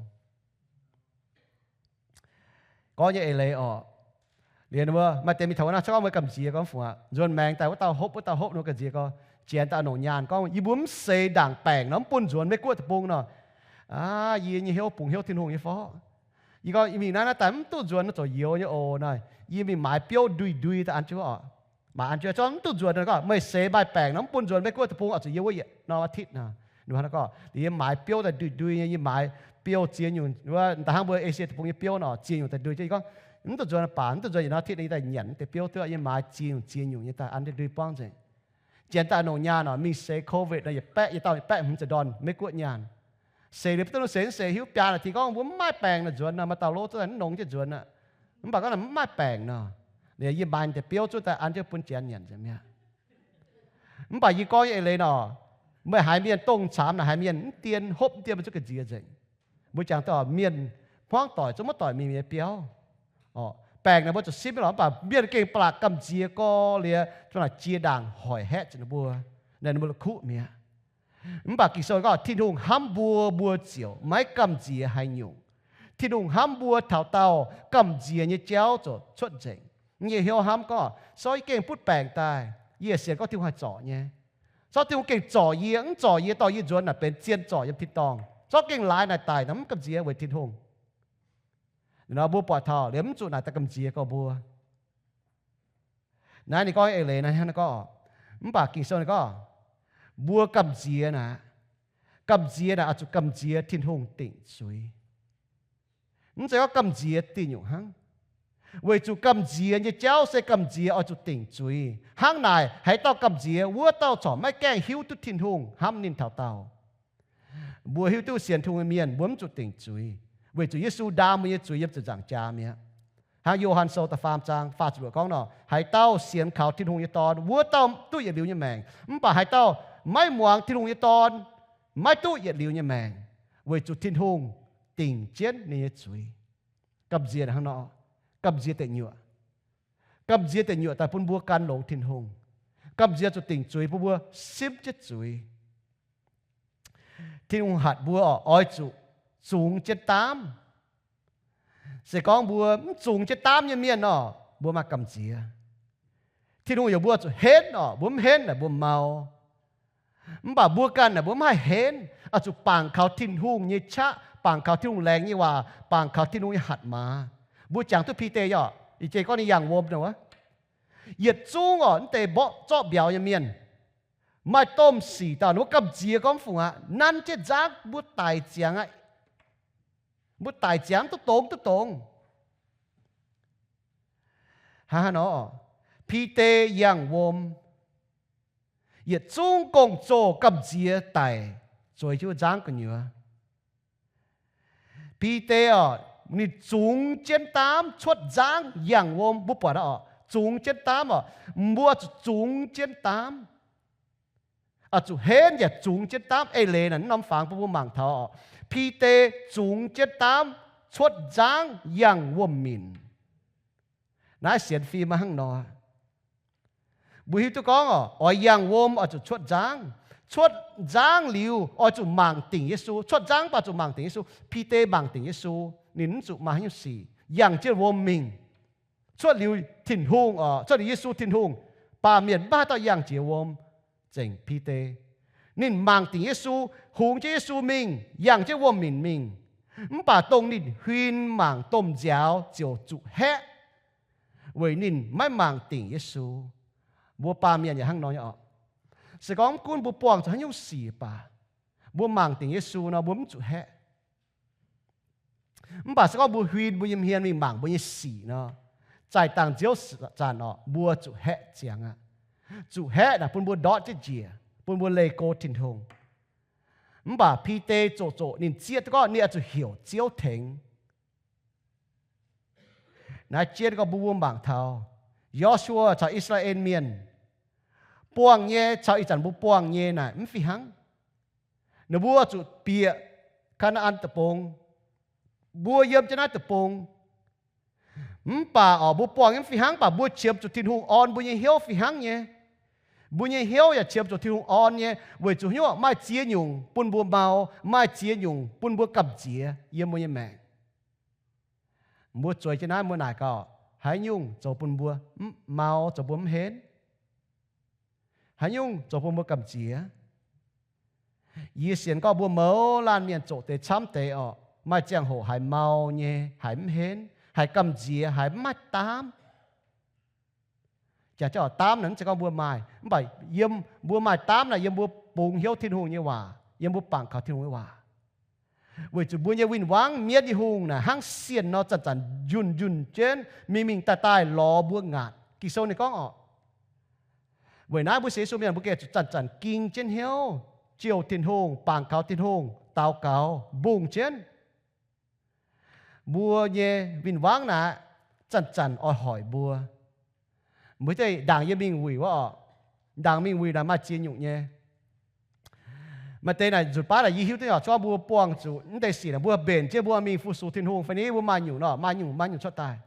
Gorngv nyei eix leiz oc. Liuz ninh mbuo maaih deix mingh taux wuov naaiv, cau gorngv mbuo gamh nziex gorngv fungc aqv. Nzuonx maengx daaih wuov dauh hopv, wuov dauh hopv, ninh mbuo gamh nziex gorngv, janx daaih nongc nyaanh gorngv, yie mbuo mv seix ndaangc baengc nor mv bun nzuonx Meiv Guoqv deic-bung nor. Aav, yie nyei hnyouv bungx hnyouv Tin-Hungh nyei fov. Yie gorngv yie mingh naaiv, naaiv daaih mv duqv nzuonx nor zoux youz nyei oc. Naaiv yie mingh maaiz biouv ndui-ndui daaih an jienv oc. Maaiz an jienv, zorqv mv duqv nzuonx nor gorngv, meih seix maaih baengc nor mv bun nzuonx Meiv Guoqv deic-bung oix zuqc yiem wuov yietc norm aah hitv nor. Ninh mbuo hnangv nor gorngv, liuz yie maaiz biouv daaih ndui-ndui nyei, yie maaiz biouv ziex nyungc, wuov da'hnangv mbuo Esie deic-bung nyei biouv nor, ziex nyungc daaih ndui jienv. Yie gorngv, mv duqv nzuonx baac, mv duqv nzuonx yietc norm aah hitv, yie daaih nyanc deix biouv duqv, yie maaiz ziex nyungc ziex nyungc nyei daaih an deix ndui buangv nzengc. Janx daaih nongc nyaanh nor, mingh seix COVID nor, yietc baeqv, yietc dauh baeqv hmz ziepc ndorn Meiv Guoqv nyaanh. Seix liuz mv duqv seix, seix hiuv biaa naaic, tih gorngv mbuo mv maaih baengc nor nzuonx nor, maaih dauh lov zuqv daaih mv nongx jienv nzuonx aqv. Mv baac gorngv naaic mv maaih baengc nor, liuz yie maaiz deix biouv zuqv daaih an jienv bun janx nyanc nzengc mi'aqv. Mv baac yie gorngv nyei eix leiz nor, meih haiz mienh dongh caamx naaic, haiz mienh mv dien, hopv mv dien, mv zuqc gamh nziex nzengc. Mbuo jangx daaih mienh hmuangv doic zungv maiv doic mingh nyei biauv. Baengc naaic mbuo zuqc simv nyei lorqc, mv baac mienh gengh ba'laqc gamh nziex gorx liuz, zungv naaic jiex ndaangc hoic haeqv zuqc ninh mbuo, naaic ninh mbuo la'kuqv mi'aqv. Mv baac Ging-Sou gorngv, Tin-Hungh hnamv mbuo, mbuo ziouc maiv gamh nziex haaix nyungc. Tin-Hungh hnamv mbuo taux daauh, gamh nziex nyei jauv ziouc cuotv nzengc. Yie hnyouv hnamv gorngv, sorv yie gengh butv baengc daaih, yie sienx gorngv Tin-Hungh haih zorc nyei. Sorv Tin-Hungh gengh zorc yie, mv zorc yie dorh yie nzuonx naaic benx zien zorc yiem tin-dorngh. Sorv gengh laaix naaic daic nor mv gamh nziex weic Tin-Hungh. Nor mbuo buatc taux liuz mv zuqc naaic daaih gamh nziex gorx mbuo. Naaiv ninh gorngv eix leiz naaiv hnangv naaiv gorngv, mv baac Ging-Sou ninh gorngv, mbuo gamh nziex naaic, gamh nziex naaic oix zuqc gamh nziex Tin-Hungh dingc zuiz. Mv zeiz gorngv gamh nziex diuh nyungc hnangv. Weic zuqc gamh nziex nyei jauv se gamh nziex oix zuqc dingc zuiz. Hnangv naaic, haaix dauh gamh nziex, wuov dauh corc maiv gaengh hiuv duqv Tin-Hungh hnamv ninh taux daauh. Mbuo hiuv duqv sienx Tin-Hungh nyei mienh, mbuo mv zuqc dingc zuiz, weic zuqc Yesu ndaam mbuo nyei zuiz yiem ziepc nzaangc jaax mi'aqv. Hnangv Yo^han Sou da'faam zaang faah ziepc luoqc gorngv nor, haaix dauh sienx kaux Tin-Hungh nyei Dorn, wuov dauh duqv yietc liuz nyei maengc. Mv baac haaix dauh maiv muangx Tin-Hungh nyei Dorn, maiv duqv yietc liuz nyei maengc, weic zuqc Tin-Hungh dingc jienv ninh nyei zuiz. Gamh nziex hnangv nor, gamh nziex deic nyuoqc. Gamh nziex deic nyuoqc daaih bun mbuo gan longx Tin-Hungh. Gamh nziex zuqc dingc zuiz bun mbuo simv jienv zuiz. Tin-Hungh hatc mbuo oix zuqc zungx jienv daamv. Se gorngv mbuo mv zungx jienv daamv nyei mienh orqc, mbuo maaih gamh nziex. Tin-Hungh yaac mbuo zuqc henv orqc, mbuo mv henv naaic mbuo mau. Mv baac mbuo ganh naaic mbuo mv haih henv, oix zuqc bangc kaux Tin-Hungh nyei qaqv, bangc kaux Tin-Hungh laengz nyei waac, bangc kaux Tin-Hungh nyei hatc maaz. Mbuo jangx duqv Bide orqc, ih jei gorngv ninh yangh wuom nor, yietc zungv orqc, mv deix mborqv zorqv mbiauz nyei mienh, maaih domh sic dauh ninh mbuo gamh nziex gorngv fungc aqv, nanv jienv nzangv mbuo daic ziangx aqv. Mbuo daic ziangx duqv dongz duqv dongz. Hnangv nor, Bide yangh wuom, yietc zungv gong-zoh gamh nziex daic zueiz jienv wuov nzangv gu'nyuoz. Bide orqc, ninh zungx jienv daamv cuotv nzangv yangh wuom. Mbuo buatc orqc, zungx jienv daamv orqc, mbuo zuqc zungx jienv daamv. Oix zuqc henv yaac zungx jienv daamv. Eix leiz naaic norm fangx bun mbuo mangc taux orqc, Bide zungx jienv daamv cuotv nzangv yangh wuom-minc. Naaiv sienx fim hnangv nor. Mbuo hiuv duqv gorngv orqc, oix yangh wuom oix zuqc cuotv nzangv. Cuotv nzangv liuz oix zuqc mangc dingc Yesu. Cuotv nzangv mv baac zuqc mangc dingc Yesu. Bide mangc dingc Yesu, ninh mv zuqc maaih haaix nyungc sic, yangh jienv wuom mingh. Cuotv liuz Tin-Hungh orqc, cuotv liuz Yesu Tin-Hungh, baamh mienh maiv haaix dauh yangh jiex wuom zengc Bide. Ninh mangc dingc Yesu, hungx jienv Yesu mingh, yangh jienv wuom-minc mingh. Mv baac dongh ninh huin mangc domh nziaaux ziouc zuqc haeqv, weic ninh maiv mangc dingc Yesu. Mbuo baamh mienh yaac hnangv nor nyei orqc. Se gorngv mv gunv mbuo buangh zuqc haaix nyungc sic baac, mbuo mangc dingc Yesu nor mbuo mv zuqc haeqv. Mv baac se gorngv mbuo huin mbuo nyei hmien mingh mangc mbuo nyei sic nor, zaih dangh nziouv zanc orqc, mbuo zuqc haeqv ziangx aqv. Zuqc haeqv naaic bun mbuo ndortv jienv njiec, bun mbuo leih go Tin-Hungh. Mv baac Bide zoqc zoqc ninh zieqv duqv gorngv ninh oix zuqc heuc Ziouv tengx. Naaiv jienv gorngv mbuo mbuo mangc taux Yo^su^waa caux I^saa^laa^en Mienh buangh nyei caux ih zanc mbuo buangh nyei naaic mv fih hnangv. Ninh mbuo zuqc bieqc Kaa^naa^an Deic-Bung. Mbuo yiem jienv naaiv deic-bung. Mv baac orqc, mbuo buangh nyei mv fih hnangv, mv baac mbuo qiemx zuqc Tin-Hungh orn mbuo nyei hnyouv fih hnangv nyei. Mbuo nyei hnyouv yaac qiemx zuqc Tin-Hungh orn nyei, weic zuqc hnyouv maaih ziex nyungc bun mbuo mau, maaih ziex nyungc bun mbuo gamh nziex yiem mbuo nyei maengc. Mbuo zueiz jienv naaiv mbuo naaic gaax, haaix nyungc zoux bun mbuo mv mau, zoux mbuo mv henv? Haaix nyungc zoux bun mbuo gamh nziex? Yie sienx gorngv mbuo mouz laanh mienh zoqc deix camv deix orqc, maaih ziangh hoc haiz mau nyei, haiz mv henv, haiz gamh nziex, haiz mv maaih daamv. Jaax jauv daamv naaic mv zeiz gorngv mbuo maaih, mv baac yiem mbuo maaih daamv naaic yiem mbuo bungx hnyouv Tin-Hungh nyei waac, yiem mbuo bangc kaux Tin-Hungh nyei waac. Weic zuqc mbuo nyei win-wangv mienv nyei hungh naaic hnangv sienh nor zanc-zanc njunh njunh jienv, mingh mingh daaih daaih lorz mbuo ngaatc. Ging-Sou ninh gorngv orqc, weic naaiv mbuo sienx Yesu mienh mbuo gengh zuqc zanc-zanc ging jienv hnyouv, jouh Tin-Hungh, bangc kaux Tin-Hungh, daux gaux, mbungh jienv. Mbuo nyei win-wangv naaic zanc-zanc oix hoic mbuo. Mbuo deix ndaangc yie mingh wuic wuov orqc, ndaangc mingh wuic naaic maaih ziex nyungc nyei. Maaih deix naaic nzunc baav naaic yie hiuv duqv nyei orqc, gorngv mbuo buangh zuqc mv deix sic naaic mbuo mbenc jienv mbuo mingh fu-sux Tin-Hungh fai ni, mbuo maaih nyungc nor, maaih nyungc, maaih nyungc cuotv daaih.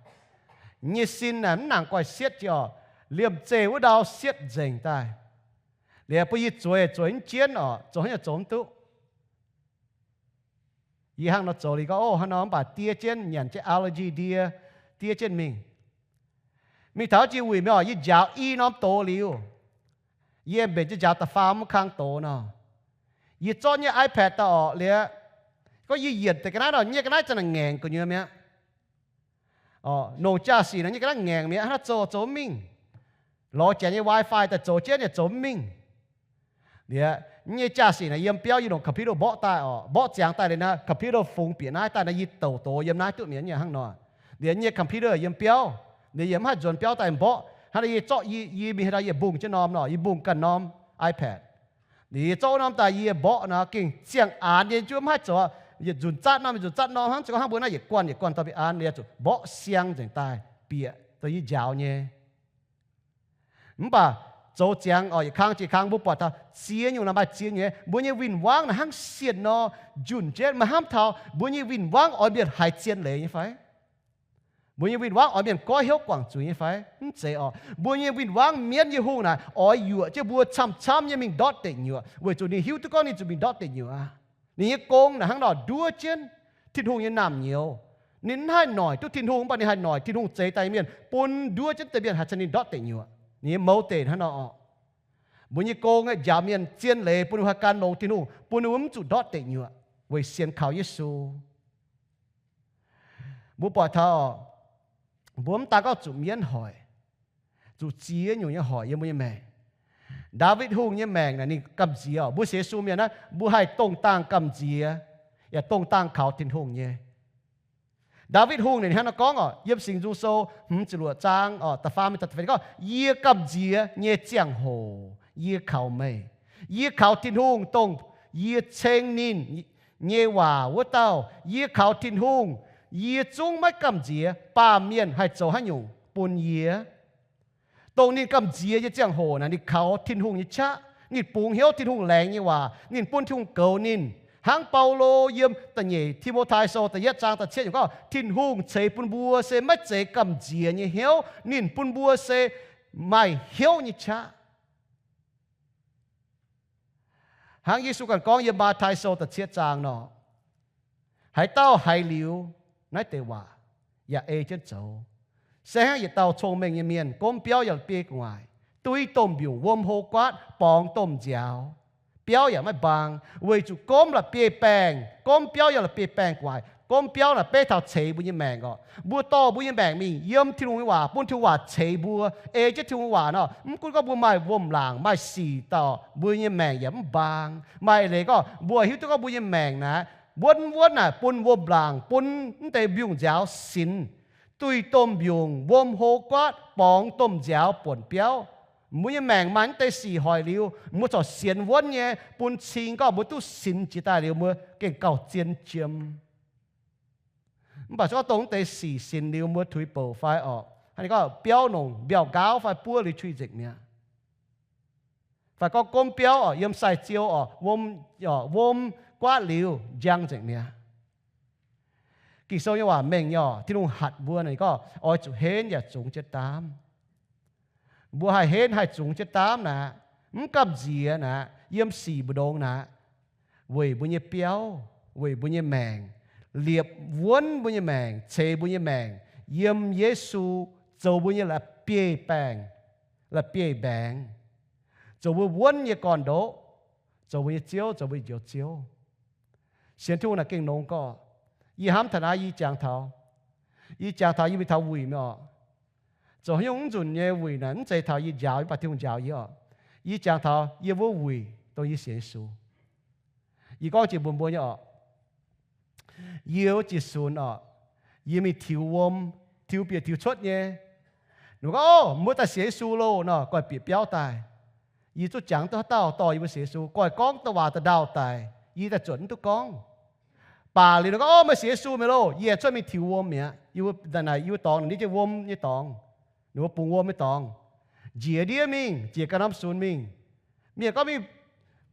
Yie nyei sin naaic mv nangc guaih sietv jiex orqc, liemh zeih wuov ndau sietv nzengc daaih. Liuz bun yie zueiz, zueiz mv jienv orqc, zoux haaix nyungc zoux mv duqv. Yie hnangv nor zoux liuz gorngv, o, hnangv nor mv baac diev jienv, nyanc jienv allergy ndie, diev jienv mingh. Mingh taux jiex wuic mienh oc, yie njaaux i norm doz liuz, yie mbenc jienv njaaux da'faam wuov kang doz nor. Yie zorqv nyei iPad daaih orqc, liuz gorngv yie yienc deix ga'naaiv nor, nyei ga'naaiv zanc naaic ngaengc gu'nyuoz mi'aqv. Nongc jaa-sic nor nyei ga'naaiv ngaengc mi'aqv, hnangv naaiv zoux zoux mv mingh. Lorz janx nyei Wi-Fi daaih zoux jienv yaac zoux mv mingh. Liuz nyei jaa-sic naaic yiem biauv yie longc computer mborqv daaih orqc, mborqv ziangx daaih liuz naaiv computer fungx bieqc naaiv daaih naaiv yie douc doz yiem naaiv duqv mi'aqv, hnangv nor. Liuz nyei computer yiem biauv, liuz yie mv haih nzuonx biauv daaih mborqv. Hnangv naaiv yie zorqv yie, yie mingh haaix dauh yie mbungh jienv norm nor, yie mbungh ganh norm iPad. Liuz yie zorqv wuov norm daaih yie mborqv nor gengh ziangh aanx nyei, juov mv haih zoux, yietc nzunc zatv norm, yietc nzunc zatv norm hnangv, se gorngv hnangv mbuo naaiv yietc guanh yietc guanh dorh bieqc an, liuz zuqc mborqv siang nzengc daaih bieqc dongh yie njaaux nyei. Mv baac zoux ziangx orqc, yietc kang jiex kang mbuo buatc taux ziex nyungc naaic maaih ziex nyungc nyei. Mbuo nyei win-wangv naaic hnangv sienh nor, njunh jienv, maiv hnamv taux mbuo nyei win-wangv oix mienh haiz zien leiz nyei fai? Mbuo nyei win-wangv oix mienh goiv hnyouv guangc zuiz nyei fai? Mv zeiz orqc. Mbuo nyei win-wangv mienv nyei hungh naaic oix yuoqc jienv mbuo camv-camv nyei mingh ndortv deic nyuoqc, weic zuqc ninh hiuv duqv gorngv ninh zuqc mingh ndortv deic nyuoqc aqv. Ninh nyei gong naaic hnangv nor nduov jienv Tin-Hungh nyei naamh nyouz. Ninh mv haih noic duqv Tin-Hungh, mv baac ninh haih noic Tin-Hungh zeix daaih nyei mienh, bun nduov jienv deix mienh haiz caux ninh ndortv deic nyuoqc. Ninh nyei motives hnangv nor orqc. Mbuo nyei gong aeqv, njaaux mienh zien leiz bun ninh haih gan longx Tin-Hungh, bun ninh mbuo mv zuqc ndortv deic nyuoqc weic sienx kaux Yesu. Mbuo buatc taux, mbuo mv daan gorngv zuqc mienv hoic, zuqc ziex nyungc nyei hoic yiem mbuo nyei maengc. Ndaawitv Hungh nyei maengc naaic ninh gamh nziex orqc. Mbuo sienx Yesu mienh naaiv mbuo haih dongh dangh gamh nziex, yaac dongh dangh kaux Tin-Hungh nyei. Ndaawitv Hungh ninh hnangv naaiv gorngv orqc, yiem Singx Nzung Sou hmz ziepc luoqc zaang orqc, da'faam mingh da'feix gorngv, Yie gamh nziex nyei ziangh hoc yie kaux meih. Yie kaux Tin-Hungh, dongh yie ceng ninh nyei waac wuov dauh. Yie kaux Tin-Hungh, yie zungv maiv gamh nziex baamh mienh haih zoux haaix nyungc bun yie. Dongh ninh gamh nziex nyei ziangh hoc naaic, ninh kaux Tin-Hungh nyei qaqv. Ninh bungx hnyouv Tin-Hungh laengz nyei waac. Ninh bun Tin-Hungh goux ninh. Hnangv Baulo yiem da'nyeic Ti^mo^tai Sou da'yietv zaang da'cietv yiemc gorngv, Tin-Hungh ceix bun mbuo se maiv zeiz gamh nziex nyei hnyouv. Ninh bun mbuo se maaih hnyouv nyei qaqv. Hnangv Yesu ganh gorngv yiem Matv^tai Sou da'cietv zaang nor, Haaix dauh haiz liuz naaiv deix waac yaac ei jienv zoux, se hnangv yietc dauh cong-mengh nyei mienh gomv biauv yaac la'bieiv gu'nguaaic, duiv domh mbiungc, wuom hlo guaatv, borngz domh nziaaux. Biauv yaac maiv mbaang, weic zuqc gomv la'bieiv-baengh. Gomv biauv yaac la'bieiv-baengh gu'nguaaic. Gomv biauv naaic beiv taux ceix mbuo nyei maengc orqc. Mbuo dorh mbuo nyei maengc mingh yiem Tin-Hungh nyei waac, bun Tin-Hungh waac ceix mbuo, ei jienv Tin-Hungh waac nor, mv gunv gorngv mbuo maaih wuom-laangc, maaih sic dauh, mbuo nyei maengc yaac mv mbaang. Maaih leiz gorngv mbuo hiuv duqv gorngv mbuo nyei maengc naaic, wuonv wuonv naaic bun wuom-laangc, bun mv deix mbiungc nziaaux sinx, duih domh mbiungc, wuom hlo guaatv, borngz domh nziaaux buonc biauv. Mbuo nyei maengc maaih mv deix sic hoic liuz, mbuo corc sienx wuonv nyei, bun cing gorngv mbuo duqv sinx jiex daaih liuz, mbuo gengh gauh zien jiem. Mv baac se gorngv dongh mv deix sic sinx liuz, mbuo tuix bouc fai orqc, hnangv ninh gorngv biauv nongc mbiauh nqaauv fai buov liuz qui nzengc mi'aqv. Fai gorngv gomv biauv orqc, yiem sai-ziou orqc, wuom, orqc, wuom guaatv liuz njang nzengc mi'aqv. Ging-Sou nyei waac mengh nyei orqc, Tin-Hungh hatc mbuo naaic, ninh gorngv oix zuqc henv yaac zungx jienv daamv. Mbuo haih henv haih zungx jienv daamv naaic, mv gamh nziex naaic, yiem sic mbu'ndongx naaic, weic mbuo nyei biauv, weic mbuo nyei maengc, liepc wuonv mbuo nyei maengc, ceix mbuo nyei maengc, yiem Yesu zoux mbuo nyei la'bieiv-baengh, la'bieiv-mbaengx, zoux mbuo wuonv nyei gorn-ndoqv, zoux mbuo nyei Ziouv, zoux mbuo nyei Njoux Ziouv. Sienx Tin-Hungh naaic gengh longx gorqv. Yie hnamv taux naaiv, yie jangx taux, yie jangx taux yie mingh taux wuic mingh orqc, zoux haaix nyungc mv nzunc nyei wuic naaic, mv zeiz taux yie njaaux, mv baac Tin-Hungh njaaux yie orqc. Yie jangx taux yie wuov wuic dongh yie sienx Yesu. Yie gorngv jiex mbuox mbuo nyei orqc, yie wuov jiex sunx orqc, yie mingh tiux wuom, tiux bieqc tiux cuotv nyei. Ninh mbuo gorngv, Ov, mbuo daaih sienx Yesu loh! Nor, goiv bieqc biauv daaih. Yie zungv jangx duqv haaix dauh dorh yie mbuo sienx Yesu, goiv gorngv duqv waac da'ndaauh daic, yie daaih zuotc mv duqv gorngv. Baac liuz ninh gorngv, Ov, meih sienx Yesu mi'aqv loh! Yie cuotv mingh tiux wuom mi'aqv. Yie mbuo naaic, yie mbuo dorngx ninh ndiev jienv wuom nyei dorngx. Ninh mbuo bungx wuom nyei dorngx. Njiec ndiev mingh, njiec ganh norm sunx mingh. Mienh gorngv mingh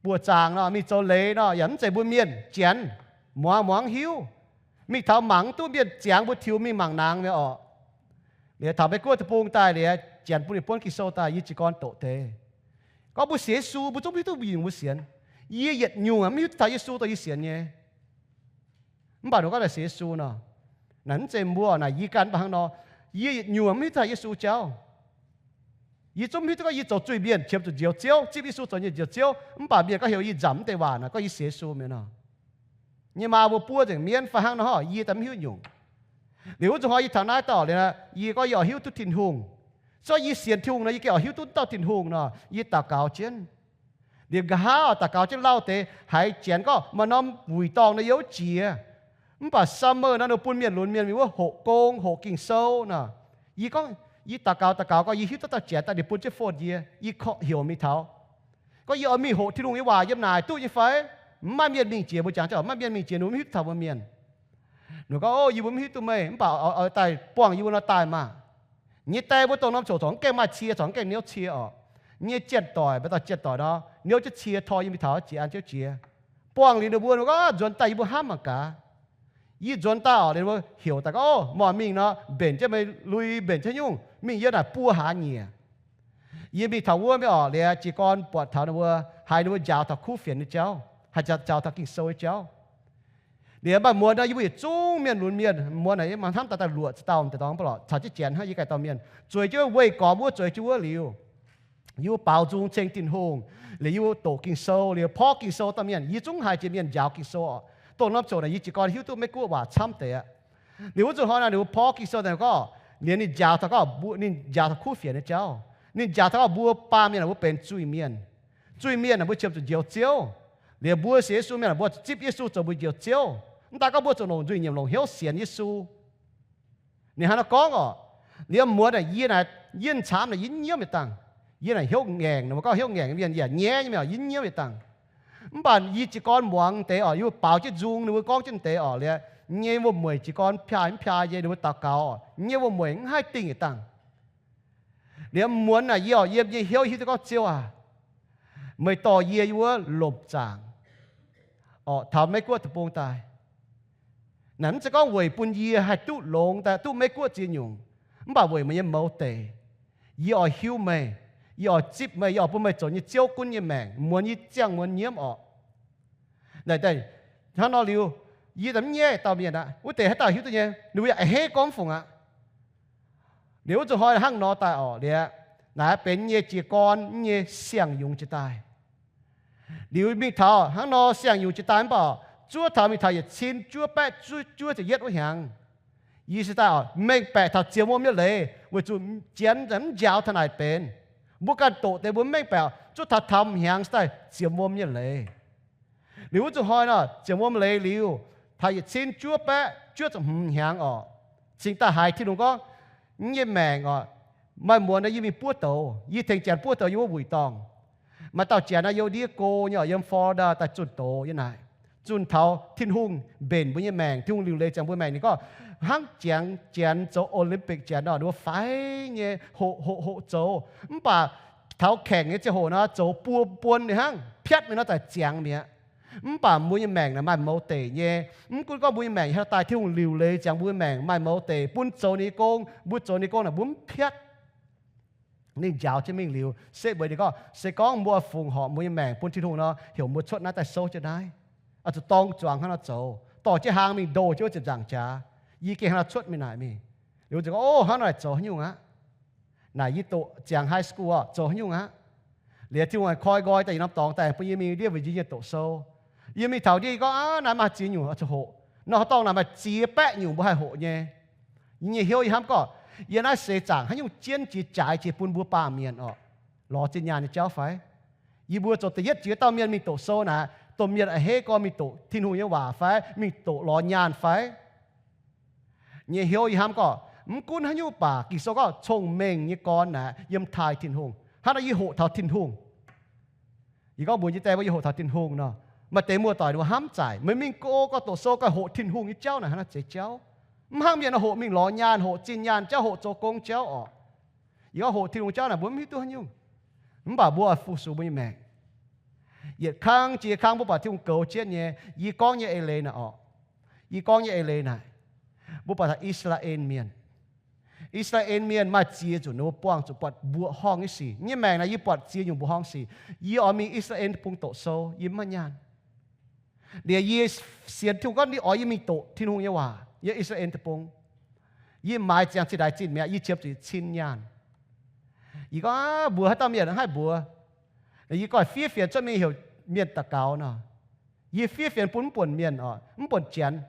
buoqc zaangc nor, mingh zoux leiz nor, yaac mv zeiz mbuo mienh, janx, muangx muangx hiuv. Mingh taux mangc mv duqv, mienh ziangx mbuo tiux mingh mangc naang mi'aqv orqc. Liuz taux Meiv Guoqv deic-bung daaih liuz, janx bun ninh buonv Ging-Sou daaih, yie jiez gorn doqc deix. Gorngv mbuo sienx Yesu, mbuo zungv mv hiuv duqv mbuo nyungc mbuo sienx. Yie yietc nyungc mv hiuv duqv taux Yesu dongh yie sienx nyei. Mv baac ninh gorngv naaic sienx Yesu nor, naaic mv zeiz mbuo, naaic yie ganh mv baac hnangv nor. Yie yietc nyungc mv hiuv duqv taux Yesu jauv. Yie zungv mv hiuv duqv gorngv yie zoux zuiz-mienh qiemx zuqc Njoux Ziouv, zipv Yesu zoux nyei Njoux Ziouv, mv baac mienh gorngv heuc yie nzamc mv deix waac naaic, gorngv yie sienx Yesu mienh nor. Yie maa mbuo buov nzengc mienv fai hnangv nor, yie daaih mv hiuv nyungc. Liuz wuov nzunc hnoi yie taux naaiv dauh liuz, yie gorngv yie oix hiuv duqv Tin-Hungh. Zorqv yie sienx Tin-Hungh nor, yie gengh oix hiuv duqv dauh Tin-Hungh nor, yie daux gaux jienv. Liuz nqa'haav oix daux gaux jienv lauh deix haiz janx gorngv maaih norm wuic dorngh nor yie wuov jiex. Mv baac summer nor ninh bun mienh lunx mienh mingh wuov hoqc gong, hoqc Ging-Sou nor. Yie gorngv, yie daux gaux daux gaux gorngv yie hiuv duqv dauh janx daaih, ninh bun jienv phone yie, yie korv heuc mingh taux. Gorngv yie oix mingh hoqc Tin-Hungh nyei waac yiem naaic duqv nyei fai? Mv maaih mienh mingh jiex, mbuo jangx jienv mv maaih mienh mingh jiex, ninh mbuo mv hiuv duqv taux mbuo mienh. Ninh gorngv, O, yie mbuo mv hiuv duqv meih, mv baac oix daaih buangh yie mbuo nor daaih maah. Nyei die mbuo dongh norm coc corc mv gaengh maaih cie, corc mv gaengh niouv cie orqc. Nyei janx-doic, maaih dauh janx-doic nor, niouv jienv cie tor yie mingh taux jiex an jienv jiex. Buangh liuz ninh mbuo, ninh mbuo gorngv, Nzuonx daaih yie mbuo hnamv mangc gaax. Yie nzuonx daaih orqc, ninh mbuo heuc daaih gorngv, O, mv baac mingh nor mbenc jienv meih lui, mbenc jienv nyungc, mingh yiem naaic buo hlaax nyieqc. Yie mingh taux wuov mingh orqc, liuz jiez gorn buatc taux ninh mbuo, haiz ninh mbuo njaaux taux kuv fienx nyei jauv, haiz njaaux taux Ging-Sou nyei jauv. Liuz maaih muonz nor yie mbuo yietc zungv mienh lunx mienh, muonz naaic yie mangc hnamv daaih daaih luoqc ziex dauh deix dorngx mv baac lorqc, caux jienv janx hnangv yie ganh dauh mienh zueiz jienv wuov weih gormx wuov, zueiz jienv wuov liuz, yie mbuo baaux nzung ceng Tin-Hungh. Liuz yie mbuo doqc Ging-Sou, liuz porv Ging-Sou dauh mienh, yie zungv haiz jiex mienh njaaux Ging-Sou orqc. Dongh norm coc naaic yie jiez gorn hiuv duqv Meiv-Guoqv waac camv deix aqv. Liuz wuov nzunc hnoi naaic ninh mbuo porv Ging-Sou daaih gorngv, liuz ninh njaaux taux gorngv, ninh njaaux taux kuv fienx nyei jauv, ninh njaaux taux gorngv mbuo baamh mienh naaic mbuo benx zuiz-mienh. Zuiz-mienh naaic mbuo qiemx zuqc Njoux Ziouv. Liuz mbuo sienx Yesu mienh naaic mbuo zuqc zipv Yesu zoux mbuo Njoux Ziouv. Mv daan gorngv mbuo zoux longc nzuih nyiemc longc hnyouv sienx Yesu. Ninh hnangv naaiv gorngv orqc. Liuz muonz naaic yie naaic, yie camv naaic yie mv nyiemv yietc dangh. Yie naaic hnyouv ngaengc, ninh mbuo gorngv hnyouv ngaengc mienh yaac nyaiv nyei mienh, yie mv nyiemv yietc dangh. Mv baac yie jiez gorn muangx deix orqc, yie mbuo baaux jienv nzung ninh mbuo gorngv jienv deix orqc, liuz nyei wuom-mueic jiez gorn piaaih mv piaaih nyei ninh mbuo daux gaux orqc, nyei wuom-mueic mv haih dingh yietc dangh. Liuz muonz naaic yie orqc, yiem nyei hnyouv hiuv duqv gorngv, Ziouv aac, meih dorh yie yiem wuov lomc zaangc orqc, taux Meiv-Guoqv deic-bung daaih. Naaic mv zeiz gorngv weic bun yie haih duqv longx daaih duqv Meiv-Guoqv ziex nyungc, mv baac weic meih nyei mouz deic. Yie oix hiuv meih, yie oix zipv meih, yie oix bun meih zoux nyei Ziouv gunv nyei maengc, muonz yie ziangh muonz nyiemv orqc. Naaic daaih hnangv nor liuz, yie daaih mv nyaiv dauh mienh aqv. Wuov deix haaix dauh hiuv duqv nyei, ninh mbuo yaac a'hneiv gorngv mv fungc aqv. Liuz wuov nzunc hnoi hnangv nor daaih orqc, liuz naaic benx nyei jiez gorn nyei siang-yungz jiex daaih. Liuz mingh taux hnangv nor siang-yungz jiex daaih mv baac zuov taux mingh taux yietc cin juov baeqv juov ziepc yietv wuov hnyangx, yie se daaih orqc mengh baeqc taux zienx wuom nyei leiz weic zuqc janx mv njaaux taux naaic benx. Mbuo ganh doqc deix mbuo mengh baeqc zuov taux taux hnyangx se daaih zienx wuom nyei leiz. Liuz wuov nzunc hnoi nor, zienx wuom leiz liuz, taux yietc cin juov baeqv juov ziepc hmz hnyangx orqc, cingx daaih haiz Tin-Hungh gorngv, Yie nyei maengc orqc, maaih muonz nor yie mingh buov douz, yie tengx janx buov douz yiem wuov wuic dorngh. Maaih dauh janx nor yiem ndiev go nyei orqc, yiem Florida daaih zunh doz yiem naaic, zunh taux Tin-Hungh mbenc mbuo nyei maengc, Tin-Hungh liuc leiz ziangx mbuo maengc. Ninh gorngv hnangv jangx janx zoux Olympic janx nor, ninh mbuo faix nyei hoqc hoqc hoqc zoux, mv baac taux kengc nyei ziangh hoc nor zoux buo buon ninh hnangv, piatv mingh nor daaih ziangx mi'aqv. Mv baac mbuo nyei maengc naaic maaih mouz deic nyei. Mv gunv gorngv mbuo nyei maengc haaix dauh daaih, Tin-Hungh liuc leiz ziangx mbuo maengc maaih mouz deic bun zoux ninh nyei gong, mbuo zoux ninh nyei gong naaic mbuo mv piatv. Ninh njaaux jienv mingh liuz, se weic ninh gorngv se gorngv mbuo oix fungx horc mbuo nyei maengc bun Tin-Hungh nor, heuc mbuo cuotv naaiv daaih souv jienv naaiv, oix zuqc dorng zuangx hnangv nor zoux, dorh jienv hlang mingh ndoh jienv wuov ziepc nzaangc jaax. Yie gengh hnangv nor cuotv mingh naaic mingh. Liuz wuov nzunc gorngv, Ov, hnangv nor naaic zoux haaix nyungc aqv? Naaic yie doqc ziangx high school orqc, zoux haaix nyungc aqv? Liuz Tin-Hungh koi nqoi daaih yie norm dorngx daaih bun yie mingh ndiev Virginia doqc sou. Yie mingh taux ndiev yie gorngv, Aav, naaiv maaih ziex nyungc oix zuqc hoqc. Nor haaix dorngh naaic maaih ziex baeqv nyungc mbuo haih hoqc nyei. Yie nyei hnyouv yie hnamv gorngv, yie naaiv seix zaangc haaix nyungc jienv jiex jaaix jiex bun mbuo baamh mienh orqc, lorz zinh nyaanh nyei jauv fai? Yie mbuo zoux da'yietv jiex dauh mienh mingh doqc sou naaic, domh mienh a'hneiv gorn mingh doqc Tin-Hungh nyei waac fai mingh doqc lorz nyaanh fai? Nyei hnyouv yie hnamv gorngv, mv gunv haaix nyungc baac Ging-Sou gorngv cong-mengh nyei gorn naaic yiem taaih Tin-Hungh. Hnangv nor yie hoqc taux Tin-Hungh. Yie gorngv mbuox yie die mbuo yie hoqc taux Tin-Hungh nor, maaih deix muoz-doic ninh mbuo hnamv zaaic, meih mingh go gorngv doqc sou gorngv hoqc Tin-Hungh nyei jauv naaic hnangv naaiv zeiz jauv. Mv hnangv mienh hoqc mingh lorz nyaanh, hoqc zinh nyaanh jauv, hoqc zoux gong jauv orqc. Yie gorngv hoqc Tin-Hungh jauv naaic mbuo mv hiuv duqv haaix nyungc. Mv baac mbuo oix fu-sux mbuo nyei maengc. Yietc kang jiex kang mbuo buatc Tin-Hungh goux jienv nyei. Yie gorngv nyei eix leiz naaic orqc, yie gorngv nyei eix leiz naaic, mbuo buatc taux I^saa^laa^en Mienh. I^saa^laa^en Mienh maaih ziex nzunc ninh mbuo buangh zuqc buatc mbuoqc horngh nyei sic. Yie nyei maengc naaic yie buatc ziex nyungc mbuoqc horngh sic. Yie oix mingh I^saa^laa^en Deic-Bung doqc sou, yie mv maaih nyaanh. Liuz yie sienx Tin-Hungh gorngv ninh oix yie mingh doqc Tin-Hungh nyei waac yiem I^saa^laa^en Deic-Bung. Yie maaiz ziangx cin-ndaix zinh mi'aqv, yie qiemx zuqc cin nyaanh. Yie gorngv, Aav, mbuox haaix dauh mienh haih mbuox? Yie goiv fiev fienx cuotv mingh heuc mienh daux gaux nor. Yie fiev fienx bun mv buonc mienh oc, mv buonc Janx.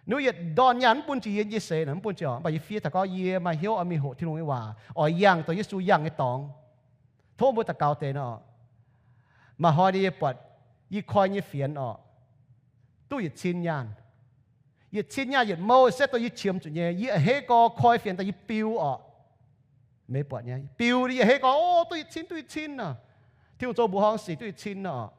Ninh mbuo yietc ndorn nyaanh mv bun jiex yie nyei seix nor, mv bun jiex oc. Mv baac yie fiev taux gorngv yie maaih hnyouv oix mingh hoqc Tin-Hungh nyei waac, oix yangh dongh Yesu yangh nyei dorngx. Tov mbuo daux gaux deix nor. Maaih hnoi ninh yie buatc, yie koi nyei fienx oc, duqv yietc cin nyaanh. Yietc cin nyaanh yietc mouh se dongh yie qiemx zuqc nyei. Yie a'hneiv gorx koi fienx daaih yie biu oc. Meih buatc nyei, biu yie a'hneiv gorx, o, duqv yietc cin, duqv yietc cin nor. Tin-Hungh zoux mbuoqc horngh sic duqv yietc cin nor.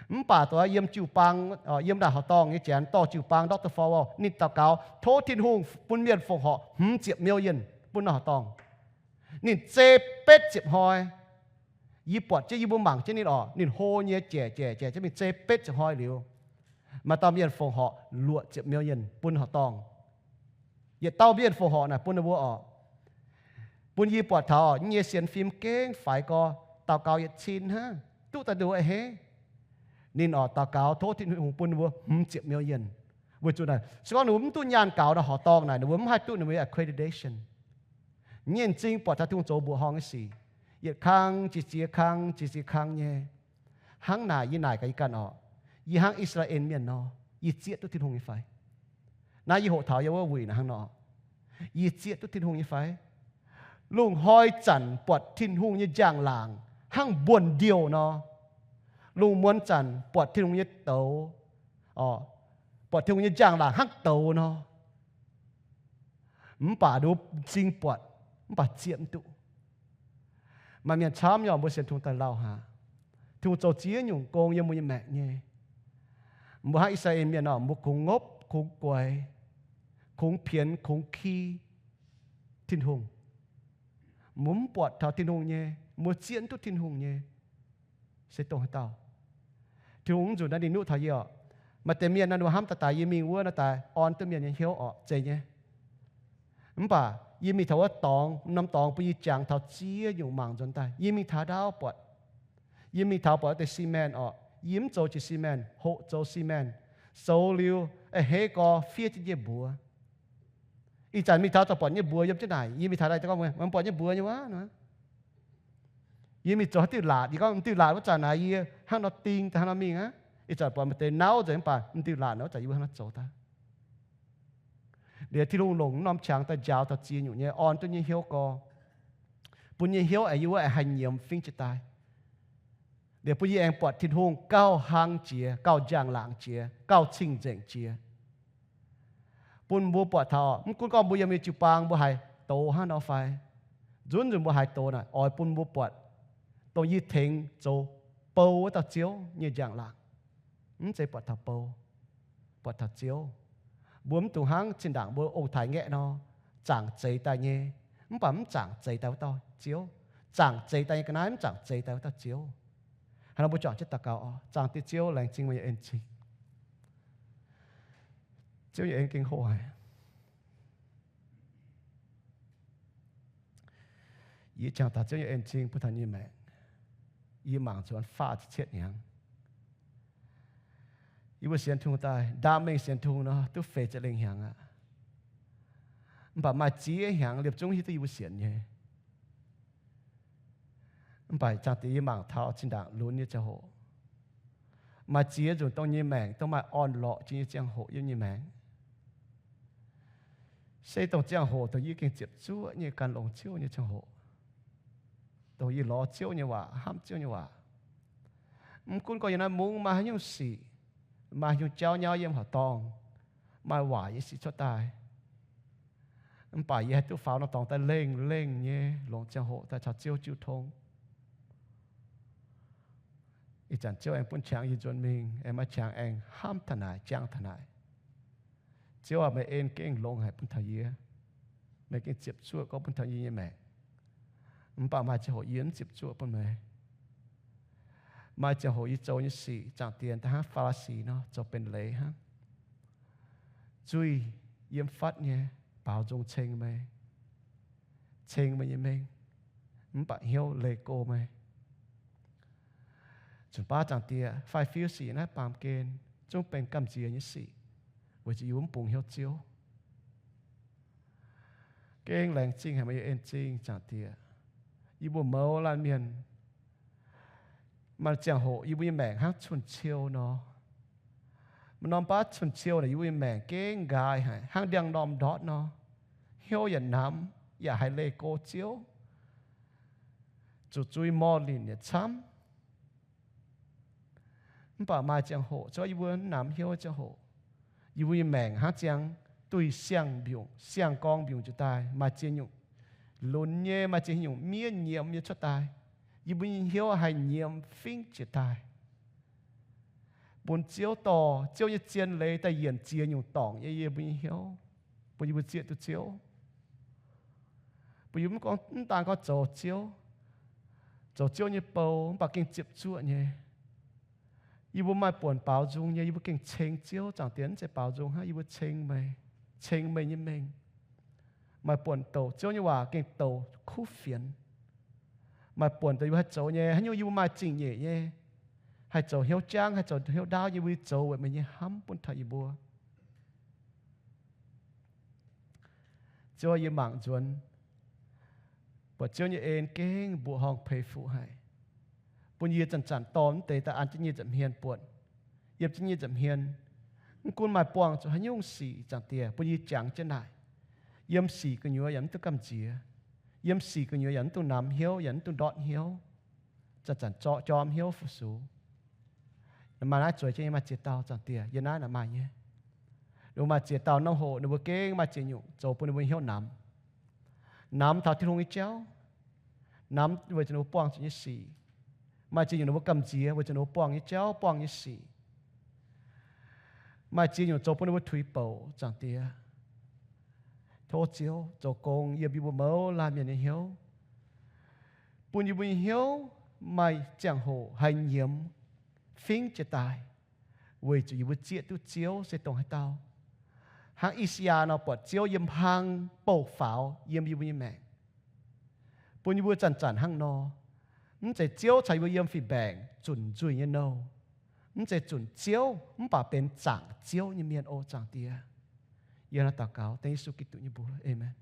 Mv baac dongh yiem jiu-baang, yiem naaic horqc dorngh nyei Janx, dorh jiu-baang Doctor Falwell, ninh daux gaux tov Tin-Hungh bun mienh fongc horc hmz ziepc million bun naaiv horqc dorngh. Ninh zei betv ziepc hnoi. Yie buatc jienv, yie mbuo mangc jienv ninh oc, ninh hlo nyei jaic jaic jaic jienv mingh zei betv ziepc hnoi liuz, maaih dauh mienh fongc horc luoqc ziepc million bun horqc dorngh. Yietc dauh mienh fongc horc naaic bun ninh mbuo oc. Bun yie buatc taux yie nyei sienx fim gengh faix gorx, daux gaux yietc cin hnangv, duqv daaih ninh mbuo a'hneiv. Ninh oc daux gaux tov Tin-Hungh bun ninh mbuo hmz ziepc million. Weic zuqc naaic se gorngv ninh mbuo mv duqv nyaanh gaux naaic horqc dorngh naaic, ninh mbuo mv haih duqv ninh mbuo nyei accreditation. Nyei m'zing buatc taux Tin-Hungh zoux mbuoqc horngh nyei sic, yietc kang jiex ziex kang jiex ziex kang nyei. Hnangv naaic yie naaic gaax yie ganh oc, yie hnangv I^saa^laa^en Mienh nor, yie zieqv duqv Tin-Hungh nyei fai? Naaiv yie hoqc taux yiem wuov wuic naaic hnangv nor, yie zieqv duqv Tin-Hungh nyei fai? Lungh hnoi zanc buatc Tin-Hungh nyei njang-laangc hnangv mbuonx-ndiouh nor, lungh muonz zanc buatc Tin-Hungh nyei douz, buatc Tin-Hungh nyei njang-laangc hnangv douz nor. Mv baac nduov m'zing buatc, mv baac zieqv mv duqv. Maaih mienh camv nyorx mbuo sienx Tin-Hungh daaih lauh haic. Tin-Hungh zoux ziex nyungc gong yiem mbuo nyei maengc nyei. Mbuo hnangv I^saa^laa^en Mienh nor, mbuo kungx ngopv, kungx guaix, kungx pienx, kungx ki Tin-Hungh. Mbuo mv buatc taux Tin-Hungh nyei, mbuo zieqv mv duqv Tin-Hungh nyei. Se dongh haaix dauh? Tin-Hungh mv nzunc naaiv ninh nuqv taux yie oc. Maaih deix mienh naaiv ninh mbuo hnamv daaih daaih yie mingh wuov naaiv daaih orn duqv mienh nyei hnyouv oc, zeiz nyei. Mv baac yie mingh taux wuov dorngx, norm dorngx bun yie jangx taux ziex nyungc mangc nzuonx daaih. Yie mingh taux ndaauv buatc, yie mingh taux buatc wuov deix cement oc, yie mv zoux jiex cement, hoqc zoux cement. Zoux liuz a'hneiv gorx fiev jienv yie mbuox. Ih zanc mingh taux daaih buatc nyei mbuox yiem jienv naaic, yie mingh taux daaih gorngv, Meih buatc nyei mbuox nyei wuov? Yie mingh zoux haaix diuh laatc? Yie gorngv, M'diuh laatc wuov zanc naaic yie hnangv nor ding daaih hnangv nor mingh aqv. Ih zanc buatc maaih deix nauv nzengc mv baac m'diuh laatc wuov zanc yie mbuo hnangv nor zoux daaih. Liuz Tin-Hungh longc norm qangx daaih njaaux taux ziex nyungc nyei orn duqv nyei hnyouv gorx, bun nyei hnyouv aengx yie wuov aengx haih nyiemz fingx jiez daaih. Liuz bun yie aengx buatc Tin-Hungh gauh hlang jiex, gauh njang-laangc jiex, gauh cing-nzengc jiex. Bun mbuo buatc taux mv gunv gorngv mbuo yiem nyei jiu-baang mbuo haiz doz hnangv nor fai, nzunc nzunc mbuo haiz doz naaic, oix bun mbuo buatc dongh yie tengx zoux bou wuov dauh Ziouv nyei njang-laangc. Mv zeiz buatc taux bou, buatc taux Ziouv. Mbuo mv dungx hnangv zinh ndaangc mbuo ong-taaix ngaeqv nor, zaangc zeix daaih nyei, mv baac mv zaangc zeix daaih wuov dauh Ziouv. Zaangc zeix daaih nyei ga'naaiv mv zaangc zeix daaih wuov dauh Ziouv. Hnangv nor mbuo juangc jienv daux gaux oc. Zaangc Diex Ziouv, laengz zingh meih nyei en-zingh. Ziouv nyei en gengh hoqc haic. Yie jangx taux Ziouv nyei en-zingh bun taux yie nyei maengc. Yie mangc zuqc faah ziepc cietv hnyangx. Yie mbuo sienx Tin-Hungh daaih, ndaam mengh sienx Tin-Hungh nor, duqv feix ziepc lengh hnyangx aqv. Mv baac maaih ziex hnyangx liepc zungv hiuv duqv yie mbuo sienx nyei. Mv baac Zaangc Diex, yie mangc taux zinh ndaangc lunx nyei ziangh hoc, maaih ziex nzunc dongh nyei maengc dongh maaih orn-lorqc jiex nyei ziangh hoc yiem nyei maengc. Se dongh ziangh hoc dongh yie gengh ziepc zuoqv nyei gan longx Ziouv nyei ziangh hoc, dongh yie lorz Ziouv nyei waac, hnamv Ziouv nyei waac. Mv gunv gorngv yiem naaiv mungv maaih haaix nyungc sic, maaih haaix nyungc jauv nyauv yiem horqc dorngh, maaih waaic nyei sic cuotv daaih, mv baac yie haih duqv faaux norm dorngx daaih lengh lengh nyei longx ziangh hoc daaih caux Ziouv jiu tong. Ih zanc Ziouv aengx bun qangx yie nzuonx mingh, aengx maaih qangx aengx hnamv taux naaic, jangx taux naaic. Ziouv aac, meih en gengh longx haic bun taux yie. Meih gengh ziepc zuoqv gorngv bun taux yie nyei maengc. Mv baac maaih ziangh hoc yie mv ziepc zuoqv bun meih. Maaih ziangh hoc yie zoux nyei sic, Zaangc Diex, da'hnangv Faa^li^si nor, zoux benx leiz hnangv. Zuiz yiem fatv nyei, baaux nzung ceng meih, ceng meih nyei mengh, mv baac hnyouv leih go meih. Zunc baav Zaangc Diex, faix-fiuv sic naaiv baamh gen zungv benx gamh nziex nyei sic, weic zuqc yie mv bungx hnyouv Ziouv. Gengh laengz zingh haic meih nyei en-zingh, Zaangc Diex. Yie mbuo mouz laanh mienh, maaih ziangh hoc yie mbuo nyei maengc hnangv cun-ciou nor. Maaih norm baav cun-ciou naaic yie mbuo nyei maengc gengh nqaai haic, hnangv ndiangx-normh ndortv nor. Hnyouv yaac namx, yaac haiz leih go Ziouv, zuqc zui morh linc yaac camv. Mv baac maaih ziangh hoc, se gorngv yie mbuo mv namx hnyouv ziangh hoc, yie mbuo nyei maengc hnangv ziangx duih siang-mbiungc, siang-gorngv mbiungc jiez daaih, maaih ziex nyungc lunx nyei, maaih ziex nyungc miev nyiemz nyei cuotv daaih. Yie mbuo nyei hnyouv haih nyiemz fingv jiez daaih, bun Ziouv dorh Ziouv nyei zien leiz daaih yienc ziex nyungc dorngc nyei yie mbuo nyei hnyouv, bun yie mbuo zieqv duqv Ziouv. Bun yie mv gorngv, mv daan gorngv zoux Ziouv, zoux Ziouv nyei bou, mv baac gengh ziepc zuoqv nyei. Yie mbuo maaih buonc baaux nzung nyei, yie mbuo gengh ceng Ziouv, Zaangc Diex, mv zeiz baaux nzung hnangv, yie mbuo ceng meih, ceng meih nyei mengh. Maaih buonc douc Ziouv nyei waac gengh douc kuv fienx. Maaih buonc douc yie mbuo haih zoux nyei, haaix nyungc yie mbuo maaih zingh nyeic nyei, haih zoux hnyouv jangv, haih zoux hnyouv ndaauv nyei, yie mbuo zoux weic meih nyei hnamv bun taux yie mbuo. Ziouv, yie mangc nzuonx buatc Ziouv nyei en gengh mbuoqc horngh peix fuqv haic, bun yie zanc-zanc dorh mv deix daaih an jienv nyei nza'hmien buonc, yiem jienv nyei nza'hmien. Mv gunv maaih buangh zuqc haaix nyungc sic, Zaangc Diex, bun yie jangx jienv naaic. Yiem sic gu'nyuoz yaac mv duqv gamh nziex. Yiem sic gu'nyuoz yaac mv dungx namx hnyouv, yaac mv dungx ndortv hnyouv, zanc-zanc zorqv jorm hnyouv fu-sux. Maaih naaiv zueiz jienv nyei maaih ziex dauh, Zaangc Diex, yiem naaiv naaic maaih nyei. Ninh mbuo maaih ziex dauh norm hoc ninh mbuo gengh maaih ziex nyungc zoux bun ninh mbuo hnyouv namx. Namx taux Tin-Hungh nyei jauv, namx weic zuqc ninh mbuo buangh zuqc nyei sic. Maaih ziex nyungc ninh mbuo gamh nziex weic zuqc ninh mbuo buangh nyei jauv, buangh nyei sic. Maaih ziex nyungc zoux bun ninh mbuo tuix bouc, Zaangc Diex. Tov Ziouv zoux gong yiem yie mbuo mouz laanh mienh nyei hnyouv, bun yie mbuo nyei hnyouv maaih ziangh hoc haih nyiemz fingv jiez daaih, weic zuqc yie mbuo zieqv duqv Ziouv se dongh haaix dauh. Hnangv I^saa^yaa nor buatc Ziouv yiem hlang bouh faaux yiem yie mbuo nyei maengc, bun yie mbuo zanc-zanc hnangv nor. Mv zeiz Ziouv caux yie mbuo yiem fih mbaengc zunc nzuih nyei nouh. Mv zeiz zunc Ziouv, mv baac benx zaangc Ziouv nyei mienh, o Zaangc Diex. Yie hnangv naaiv daux gaux dengv Yesu Giduc nyei mbuox. Aamen.